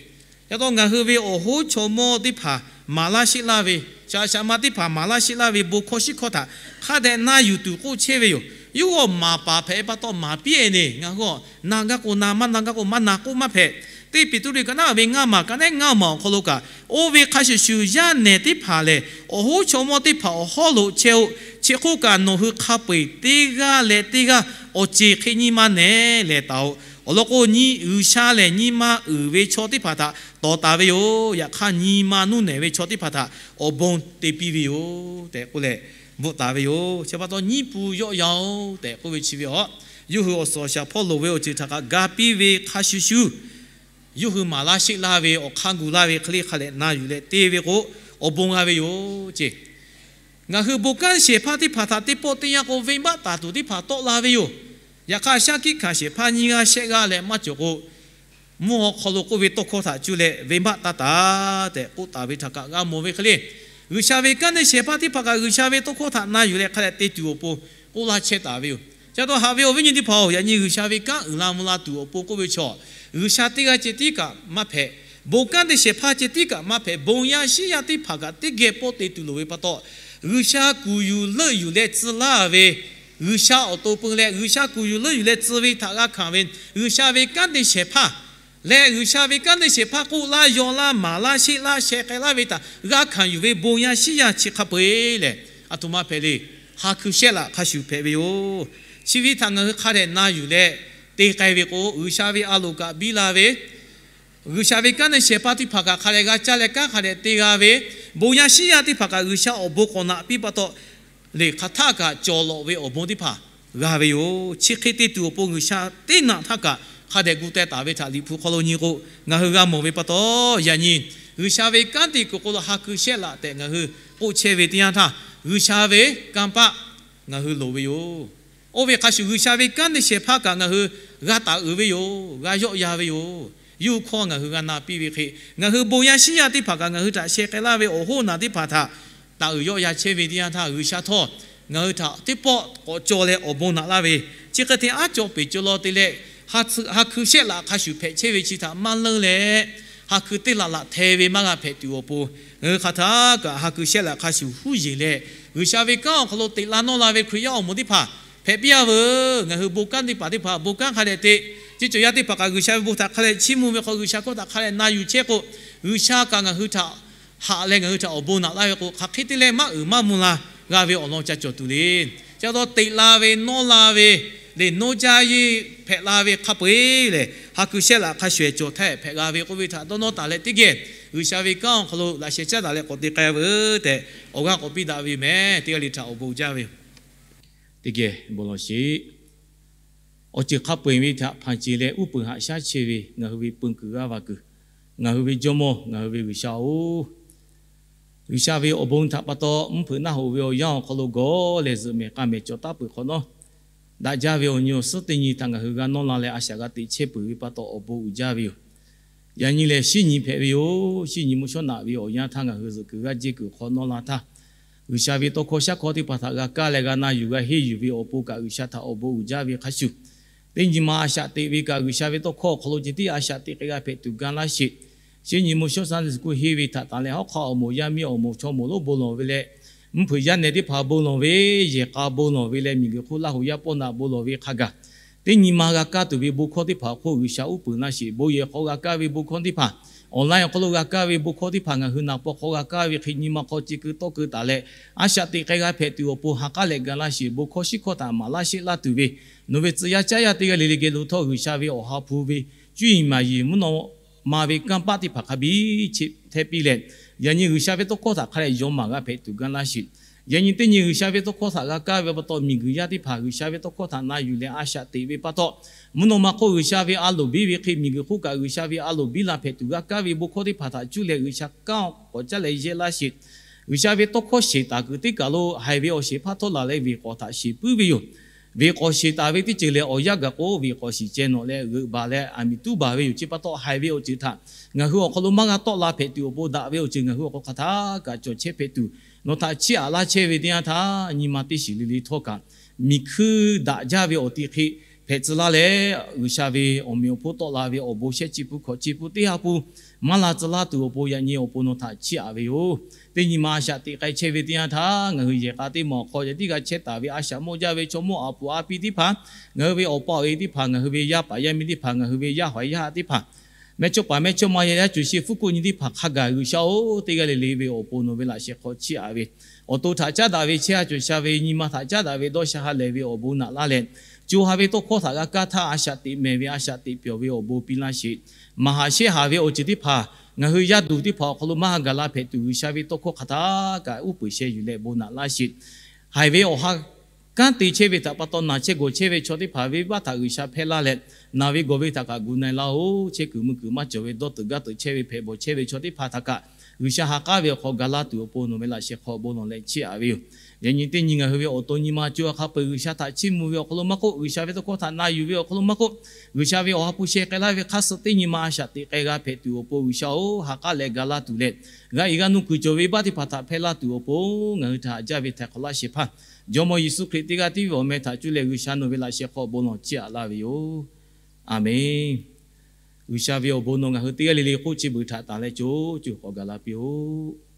Yaꞈ taw ngaˬ hui ve awˬ hoˉ chaw mawˇ teˇ hpaˍ maˍ laˇ sheˆ laˇ ve, shaꞈ shaꞈ ma teˇ hpaˍ maˍ laˇ sheˆ laˇ ve bon hkawˇ shiˉ hkawˇ htaꞈ hk'a dehꞈ na yuˬ tuˬ k'oˆ chehˇ ve yoˬ. Yawˇ hui maˍ paˍ hpehꞈ pa taw maˍ piˇ-e le. Ngaˬ hui na gaˇ k'o na, maˇ na gaˇ k'o maˇ na k'oˆ maˇ hpehꞈ. Teˇ Peˍtruˆ ka naˉ ve ngaˇ maˬ, ka naˉ ngaˇ maˬ awˬ hk'aw lo kaꞈ, oˇ ve hk'a shuˍ shuˍ yaˇ nehˬ teˇ hpaˍ lehˬ, awˬ hoˉ chaw mawˇ teˇ hpaˍ awˬ hawˉ lo chehˇ-oˆ. Chi hk'oˆ kaꞈ nawˬ hui hk'a peu-eˬ teˇ g'aˇ leh teˇ g'aˇ awˬ ceˬ hk'e nyi ma nehˬ lehˬ taˍ-oꞈ. Awˬ lawn k'o, nyi G'uiˬsha lehˬ nyi ma uiˍ ve chaw teˇ hpaˍ htaꞈ tawˍ taˍ ve yoˬ. Yaꞈ hk'aˇ, nyi ma nuˇ nehˬ ve chaw teˇ hpaˍ htaꞈ awˬ bon te piˇ ve yoˬ tehꞈ k'oˆ leh bvuhꞈ taˍ ve yoˬ. Chi pa taw nyiˇ pun yawˆ yan-oˬ tehꞈ k'oˆ ve chi ve a, yawˇ hui awˬ suhˍ awˬ shaˍ hpawˇ loˍ ve awˬ ceuˬ htaꞈ kaꞈ ga piˇ ve hk'a shuˍ shuˍ, yawˇ hui maˍ laˇ sheˆ laˇ ve awˬ hk'aˇ gu laˇ ve hk'e le hk'a leh na yuˬ leh te ve k'o, awˬ bon g'a ve yoˬ ceˇ. Ngaˬ hui bon kanˉ shehˍ hpaˇ teˇ hpaˍ htaꞈ teˇ pawˆ teˇ yanˇ k'o venˇbaˆ taˍ tuˬ teˇ hpaˍ tawˆ la ve yoˬ. Yaꞈ hk'aˇ, shaˉ hkiˆ hkanˍ shehˍ hpaˇ nyiˇ g'aˇ shehˆ g'aˇ leh maˇ cawˬ k'o, mvuhˇ haw hk'aw lo k'oˆ ve tawˇ hkawˇ htaꞈ cuˇ leh venˇbaˆ taˇ taˍ tehꞈ k'oˆ taˍ ve htaꞈ kaꞈ g'a mawˬ ve hk'e le. G'uiˬsha ve kanˉ te shehˍ hpaˇ teˇ hpaˍ kaꞈ G'uiˬsha ve tawˇ hkawˇ htaꞈ na yuˬ leh hk'a dehꞈ te tuˬ awˬ pon k'oˆ laˇ chehˇ taˍ ve yoˬ. Ca taw haꞈ ve awˬ viˉ nyi teˇ hpaˍ-oˬ, yaꞈ nyi G'uiˬsha ve kanˉ uiˍ la mvuh la tuˬ awˬ pon k'oˆ ve chaw, G'uiˬsha teˇ g'aˇ ceh tiˉ kaꞈ maˇ hpehꞈ. Bon kanˉ te shehˍ hpaˇ ceh tiˉ kaꞈ maˇ hpehꞈ. Bon yaˇ shiˉ yaˇ teˇ hpaˍ kaꞈ teˇ geh pawˆ te tuˬ loˍ ve pa taw, G'uiˬsha kuˬ yuˬ leuˆ yuˬ leh tcuh laˇ ve, G'uiˬsha awˬ to peu leh G'uiˬsha kuˬ yuˬ leuˆ yuˬ leh tcuh ve htaꞈ g'a hkanˍ ve, G'uiˬsha ve kanˉ te shehˍ hpaˇ leh G'uiˬsha ve kanˉ te shehˍ hpaˇ k'oˆ laˇ, yaw laˇ, maˍ laˇ, sheˆ laˇ, sheh k'ai laˇ ve htaꞈ g'a hkanˍ yuˬ ve bon yaˇ shiˉ yaˇ chi hk'a peu-eˬ lehˬ, aˬ htoꞈ ma hpehꞈ le. Ha ku shehˆ laꞈ hk'a shuˍ hpehꞈ ve yoˬ. Chi ve htaꞈ ngaˬ hui hk'a dehꞈ na yuˬ leh te k'ai ve k'o, G'uiˬsha ve a loˍ kaꞈ biˇ la ve, G'uiˬsha ve kanˉ te shehˍ hpaˇ teˇ hpaˍ kaꞈ hk'a dehꞈ g'a caˇ leh kanˉ hk'a dehꞈ te g'a ve, bon yaˇ shiˉ yaˇ teˇ hpaˍ kaꞈ G'uiˬsha awˬ bon k'awꞈ naꞈ piˇ pa taw, leˬ hk'aˬ htaˆ kaꞈ cawˬ lawꞈ ve awˬ bon teˇ hpaˍ g'a ve yoˬ. Chi hk'e te tuˬ awˬ pon G'uiˬsha teˇ naꞈ htaˇ kaꞈ hk'a dehꞈ gu teh taˍ ve htaꞈ Liꞈ hpu hk'aw lo nyi k'o, ngaˬ hui g'a mawˬ ve pa taw, yaꞈ nyi G'uiˬsha ve kanˉ te kuiˬ hk'aw lo ha ku shehˆ laꞈ tehꞈ ngaˬ hui k'oˆ chehˇ ve teˇ yanˇ htaˇ, G'uiˬsha ve kanˇ paˆ ngaˬ hui loˍ ve yoˬ. Oˇ ve hk'a shuˍ G'uiˬsha ve kanˉ te shehˍ hpaˇ kaꞈ ngaˬ hui g'a taˍ uiˍ ve yoˬ, g'a yawˆ yan ve yoˬ. Yawˇ hui hkawˇ ngaˬ hui g'a na piˇ ve hk'e, ngaˬ hui bon yaˇ shiˉ yaˇ teˇ hpaˍ kaꞈ ngaˬ hui htaꞈ sheh k'ai laˇ ve awˬ hoˉ naˬ teˇ hpaˍ htaꞈ taˍ uiˍ yawˆ yan chehˇ ve teˇ yanˇ htaˇ, G'uiˬsha htawˇ ngaˬ hui htaꞈ teˇ pawˆ k'awꞈ cawˬ leh awˬ bon naꞈ laˇ ve, chi hk'e te aˉ cawˬ peˬ cawˬ law te leh, ha ku shehˆ laꞈ hk'a shuˍ hpehꞈ chehˇ ve chi htaꞈ maˇ leunˇ leh, ha ku teˇ laꞈ laꞈ hteh ve maˇ g'a hpehꞈ tuˬ awˬ pon, ngaˬ hui hk'aˬ htaˆ kaꞈ ha ku shehˆ laꞈ hk'a shuˍ huˉ yeˬ leh, G'uiˬsha ve kanˉ awˬ hk'aw lo teꞈ la nawˇ la ve Hkriꞈ yaˇ awˬ moˍ teˇ hpaˍ hpehꞈ piˇ-a veuˬ. Ngaˬ hui bon kanˉ teˇ hpaˍ teˇ hpaˍ bon kanˉ hk'a dehꞈ te, chi cawˬ yaˇ teˇ hpaˍ kaꞈ G'uiˬsha ve bon htaꞈ hk'a dehꞈ chiˇ mvuh ve hk'aw, G'uiˬsha hkawˇ htaꞈ hk'a dehꞈ na yuˬ chehˇ k'o, G'uiˬsha kaꞈ ngaˬ hui htaꞈ haꞈ leh ngaˬ hui htaꞈ awˬ bon naꞈ laˇ ve k'o, hk'aˬ hk'e te leh maˇ uiˍ maˇ mvuh la g'a ve awˬ lawn ca cawˬ tuˬ le. Chi pa taw teꞈ la ve nawˇ la ve, leˬ noˇ jaˇ yeˇ hpehꞈ la ve hk'a peu-eˬ lehˬ, ha ku shehˆ laꞈ hk'a shuˍ cawˬ htaˇ hpehꞈ g'a ve k'oˆ ve htaꞈ dawˇ nawˇ taˍ leh teˇ geh G'uiˬsha ve kanˉ awˬ hk'aw lo laꞈ sheh caˉ daꞈ leh k'awꞈ te k'ai veuˬ tehꞈ awˬ g'aˇ k'awꞈ piˇ daꞈ ve yoˬ meh. Teˇ g'aˇ le htaꞈ awˬ bon jaˇ ve yoˬ. Teˇ geh bon lawˬ sheˍ. Awˬ ceuˬ hk'a peu-eˬ ve htaꞈ hpanˍ ceˬ leh uˉ peunˍ haꞈ shaˉ chehˇ ve ngaˬ hui ve peun kuiˬ g'aˇ va kuiˬ, ngaˬ hui ve Jawˇmawˇ, ngaˬ hui ve G'uiˬsha-oˬ, G'uiˬsha ve awˬ bon htaꞈ pa taw mvuhˇ hpeuꞈ naˆ hoꞈ ve awˬ yanˇ awˬ hk'aw lo gawˬ leh zuhꞈ mehˍ k'a mehˍ cawˬ taˉ peuˬ hk'awꞈ nawˉ, daꞈ jaˇ ve awˬ nyi awˬ suhˉ teˇ nyi htaꞈ ngaˬ hui g'a nawˇ la leh a shaꞈ g'a teꞈ chehˇ peuˬ ve pa taw awˬ bon uiˍ jaˇ ve yoˬ. Yaꞈ nyi lehˬ shinˉ nyi hpehꞈ ve yoˬ. Shinˉ nyi mvuhˇ shawˉ naꞈ ve awˬ yanˇ htaˇ ngaˬ hui zuhꞈ kuiˬ g'aˇ jehˇ kuiˬ hk'awꞈ nawˇ la htaˇ, G'uiˬsha ve tawˇ hkawˇ shaˉ hkawˇ teˇ hpaˍ htaꞈ g'a kaˇ leh g'a na yuˬ g'a henˇ yuˬ ve awˬ pon kaꞈ G'uiˬsha htaꞈ awˬ bon uiˍ jaˇ ve hk'a shuˍ, teˇ nyi ma a shaꞈ teꞈ ve kaꞈ G'uiˬsha ve tawˇ hkawˇ awˬ hk'aw lo ceh tiˉ a shaꞈ teꞈ k'ai g'a hpehꞈ tuˬ ga laˇ sheˍ. Shinˉ nyi mvuhˇ shawˉ Sunday school henˇ ve htaꞈ tanˬ leh hawˉ hk'aˆ awˬ moˍ yaˇ miˇ awˬ moˍ chaw moˍ lonˉ bon lawˬ ve leh, mvuhˇ hpeuꞈ yaˇ nehˬ teˇ hpaˍ bon lawˬ ve, yehˬ k'a bon lawˬ ve leh miˬguiˬ hk'oˆ Laˇ hoꞈ yaˇ pawˆ naꞈ bon lawˬ ve hk'a gaˬ, teˇ nyi ma g'a kaˇ tuˬ ve bon hkawˇ teˇ hpaˍ awˬ hk'oˆ G'uiˬsha uˉ peunˍ laˇ sheˍ. Bon yehˬ hk'aw g'a kaˇ ve bon hkawˇ teˇ hpaˍ, online awˬ hk'aw lo g'a kaˇ ve bon hkawˇ teˇ hpaˍ ngaˬ hui naˍ paw hk'aw g'a kaˇ ve hk'e nyi ma hk'aw ce keu tawˆ keu taˍ leh, a shaꞈ teꞈ k'ai g'a hpehꞈ tuˬ awˬ pon ha k'aˉ leh ga laˇ sheˍ. Bon hkawˇ shiˉ hkawˇ htaꞈ maˍ laˇ sheˆ laˇ tuˬ ve, nawˬ ve tcuh yaˇ caˇ yaˇ teˇ g'aˇ le le geh lo htawˇ G'uiˬsha ve awˬ ha hpu ve cuˇ yiˍ maˍ yiˍ mvuhˇ naw ma ve kanˇ paˆ teˇ hpaˍ hk'a biˇ cheˆ hpehˇ piˇ leh, yaꞈ nyi G'uiˬsha ve tawˇ hkawˇ htaꞈ hk'a dehꞈ yonˍ maˍ g'a hpehꞈ tuˬ ga laˇ sheˍ. Yaꞈ nyi teˇ nyi G'uiˬsha ve tawˇ hkawˇ htaꞈ g'a kaˇ ve pa taw, miˬguiˬ yaˇ teˇ hpaˍ G'uiˬsha ve tawˇ hkawˇ htaꞈ na yuˬ leh a shaꞈ teꞈ ve pa taw, mvuhˇ naw ma hk'oˆ G'uiˬsha ve a loˍ biˇ ve hk'e miˬguiˬ hk'oˆ kaꞈ G'uiˬsha ve a loˍ biˇ la hpehꞈ tuˬ g'a kaˇ ve bon hkawˇ teˇ hpaˍ htaꞈ cuˇ leh G'uiˬsha kanˉ k'awꞈ caˉ leh yehˇ laˇ sheˍ. G'uiˬsha ve tawˇ hkawˇ sheˍ taˍ kuiˬ teˇ kaˬ lo haiˬ ve awˬ shehˍ hpaˇ htawˇ laˬ leh veˬ k'awꞈ htaꞈ sheˍ puiˉ ve yoˬ. Veˬ k'awꞈ sheˍ taˍ ve teˇ ceuˬ lehˬ, awˬ yanˇ gaˬ k'o veˬ k'awꞈ shiˍ ceh nawꞈ leh g'euꞈ baˬ leh aˬ miˍ tuˉ baˬ ve yoˬ. Chi pa taw haiˬ ve awˬ ceuˬ htaꞈ ngaˬ hui awˬ hk'aw lo maˇ g'a tawˆ la hpehꞈ tuˬ awˬ pon, daꞈ ve awˬ ceuˬ ngaˬ hui awˬ hk'aw hk'aˬ htaˆ kaꞈ cawˬ chehˇ hpehꞈ tuˬ, nawˬ htaꞈ chiˇ aꞈ laˇ chehˇ ve teˇ yanˇ htaˇ, nyi ma teˇ shiˍ le le htawˇ kaꞈ, miˬ hkuiˇ daꞈ jaˇ ve awˬ ti hk'e hpehꞈ tcuh laˇ leh, G'uiˬsha ve awˬ meꞈ awˬ hponˇ tawˆ la ve awˬ bon shehˆ chi pun hkawꞈ chi pun teˇ ha pun maˇ la tcuh laˇ tuˬ awˬ pon, yaꞈ nyi awˬ pon nawˬ htaꞈ chiˇ aꞈ ve yoˬ. Teˇ nyi ma a shaꞈ teꞈ k'ai chehˇ ve teˇ yanˇ htaˇ, ngaˬ hui yehˬ k'a teˇ maˬ awˬ hk'aw ceh tiˉ g'a chehˇ taˍ ve a shaꞈ mawˇ jaˇ ve chaw mawˇ a puˍ a pi teˇ hpaˍ, ngaˬ hui ve awˬ pa awˬ e teˇ hpaˍ, ngaˬ hui ve yaˇ paˍ yaˇ miˇ teˇ hpaˍ, ngaˬ hui ve yaˇ hawˍ yaˇ haˆ teˇ hpaˍ, mehˇchawˇpaˍ mehˇchawˇma yaˇ yaˇ cuˬ sheˍ fuˉ kuˆ nyi teˇ hpaˍ hk'a gaˬ, G'uiˬsha-oˬ, teˇ g'aˇ le le ve awˬ pon nawˬ ve laꞈ sheh hk'aw chiˇ aꞈ ve, awˬ to htaꞈ caˉ daꞈ ve chehˇ ha cawˬ sha ve, nyi ma htaꞈ caˉ daꞈ ve dawˇ sha ha lehˬ ve awˬ bon naꞈ laˇ leh, co ha ve tawˇ hkawˇ htaꞈ g'a kaˇ htaˇ a shaꞈ teꞈ mehˍ ve a shaꞈ teꞈ pyawˬ ve awˬ bon piˇ laˇ sheˍ. Maˍ haꞈ shehˆ haꞈ ve awˬ ceuˬ teˇ hpaˍ ngaˬ hui yaˇ duˬ teˇ hpaˍ awˬ hk'aw lo maˇ ha gaˬ la hpehꞈ tuˬ, G'uiˬsha ve tawˇ hkawˇ hk'aˬ htaˆ kaꞈ uˉ peunˍ sheh yuˬ leh bon naꞈ laˇ sheˍ. Haiˬ ve awˬ ha kanˉ te chehˇ ve htaꞈ pa taw, naˬ chehˇ gawˬ chehˇ ve chaw teˇ hpaˍ venˇbaˆ htaꞈ G'uiˬsha hpehˇ laˇ leh, naˬ ve gawˬ ve htaꞈ kaꞈ gu na-e laˇ-oˬ. Chehˇ kuiˬ mui kuiˬ maˇ cawˬ ve dawˇ teuꞈ gaˇ teuꞈ chehˇ ve hpehꞈ bawˬ chehˇ ve chaw teˇ hpaˍ htaꞈ kaꞈ G'uiˬsha ha k'aˉ ve awˬ hk'aw ga laˇ tuˬ awˬ pon nawˬ ve laꞈ sheh hk'aw bon lawˬ leh chiˇ aꞈ ve yoˬ. Yaꞈ nyi teˇ nyi ngaˬ hui ve awˬ to nyi ma co ha hk'a peu-eˬ G'uiˬsha htaꞈ chiˇ mvuh ve awˬ hk'aw lo maˇ k'oˆ, G'uiˬsha ve tawˇ hkawˇ htaꞈ na yuˬ ve awˬ hk'aw lo maˇ k'oˆ, G'uiˬsha ve awˬ ha hpu sheh k'ai laˇ ve hk'aˇ suh teˇ nyi ma a shaꞈ teꞈ k'ai g'a hpehꞈ tuˬ awˬ pon G'uiˬsha-oˬ, ha k'aˉ leh ga laˇ tuˬ leh, g'a iˍ g'a nuˇ kuiˬ cawˬ ve baˆ teˇ hpaˍ htaꞈ hpehˇ laˇ tuˬ awˬ pon ngaˬ hui htaꞈ haꞈ jaˇ ve htaiˍ hk'awꞈ laˇ shehˍ hpaˇ Jawˇmawˇ Yeˍsuˆ Hkriꞈ teˇ g'aˇ tiˉ ve awˬ meh htaꞈ cuˇ leh G'uiˬsha nawˬ ve laꞈ sheh hk'aw bon lawˬ chiˇ aꞈ laˇ ve yoˬ. A menˬ. G'uiˬsha ve awˬ bon nawˬ ngaˬ hui teˇ g'aˇ le le k'oˆ chi beuꞈ htaꞈ tanˬ leh co co k'awꞈ gaˬ la piˇ-oˆ.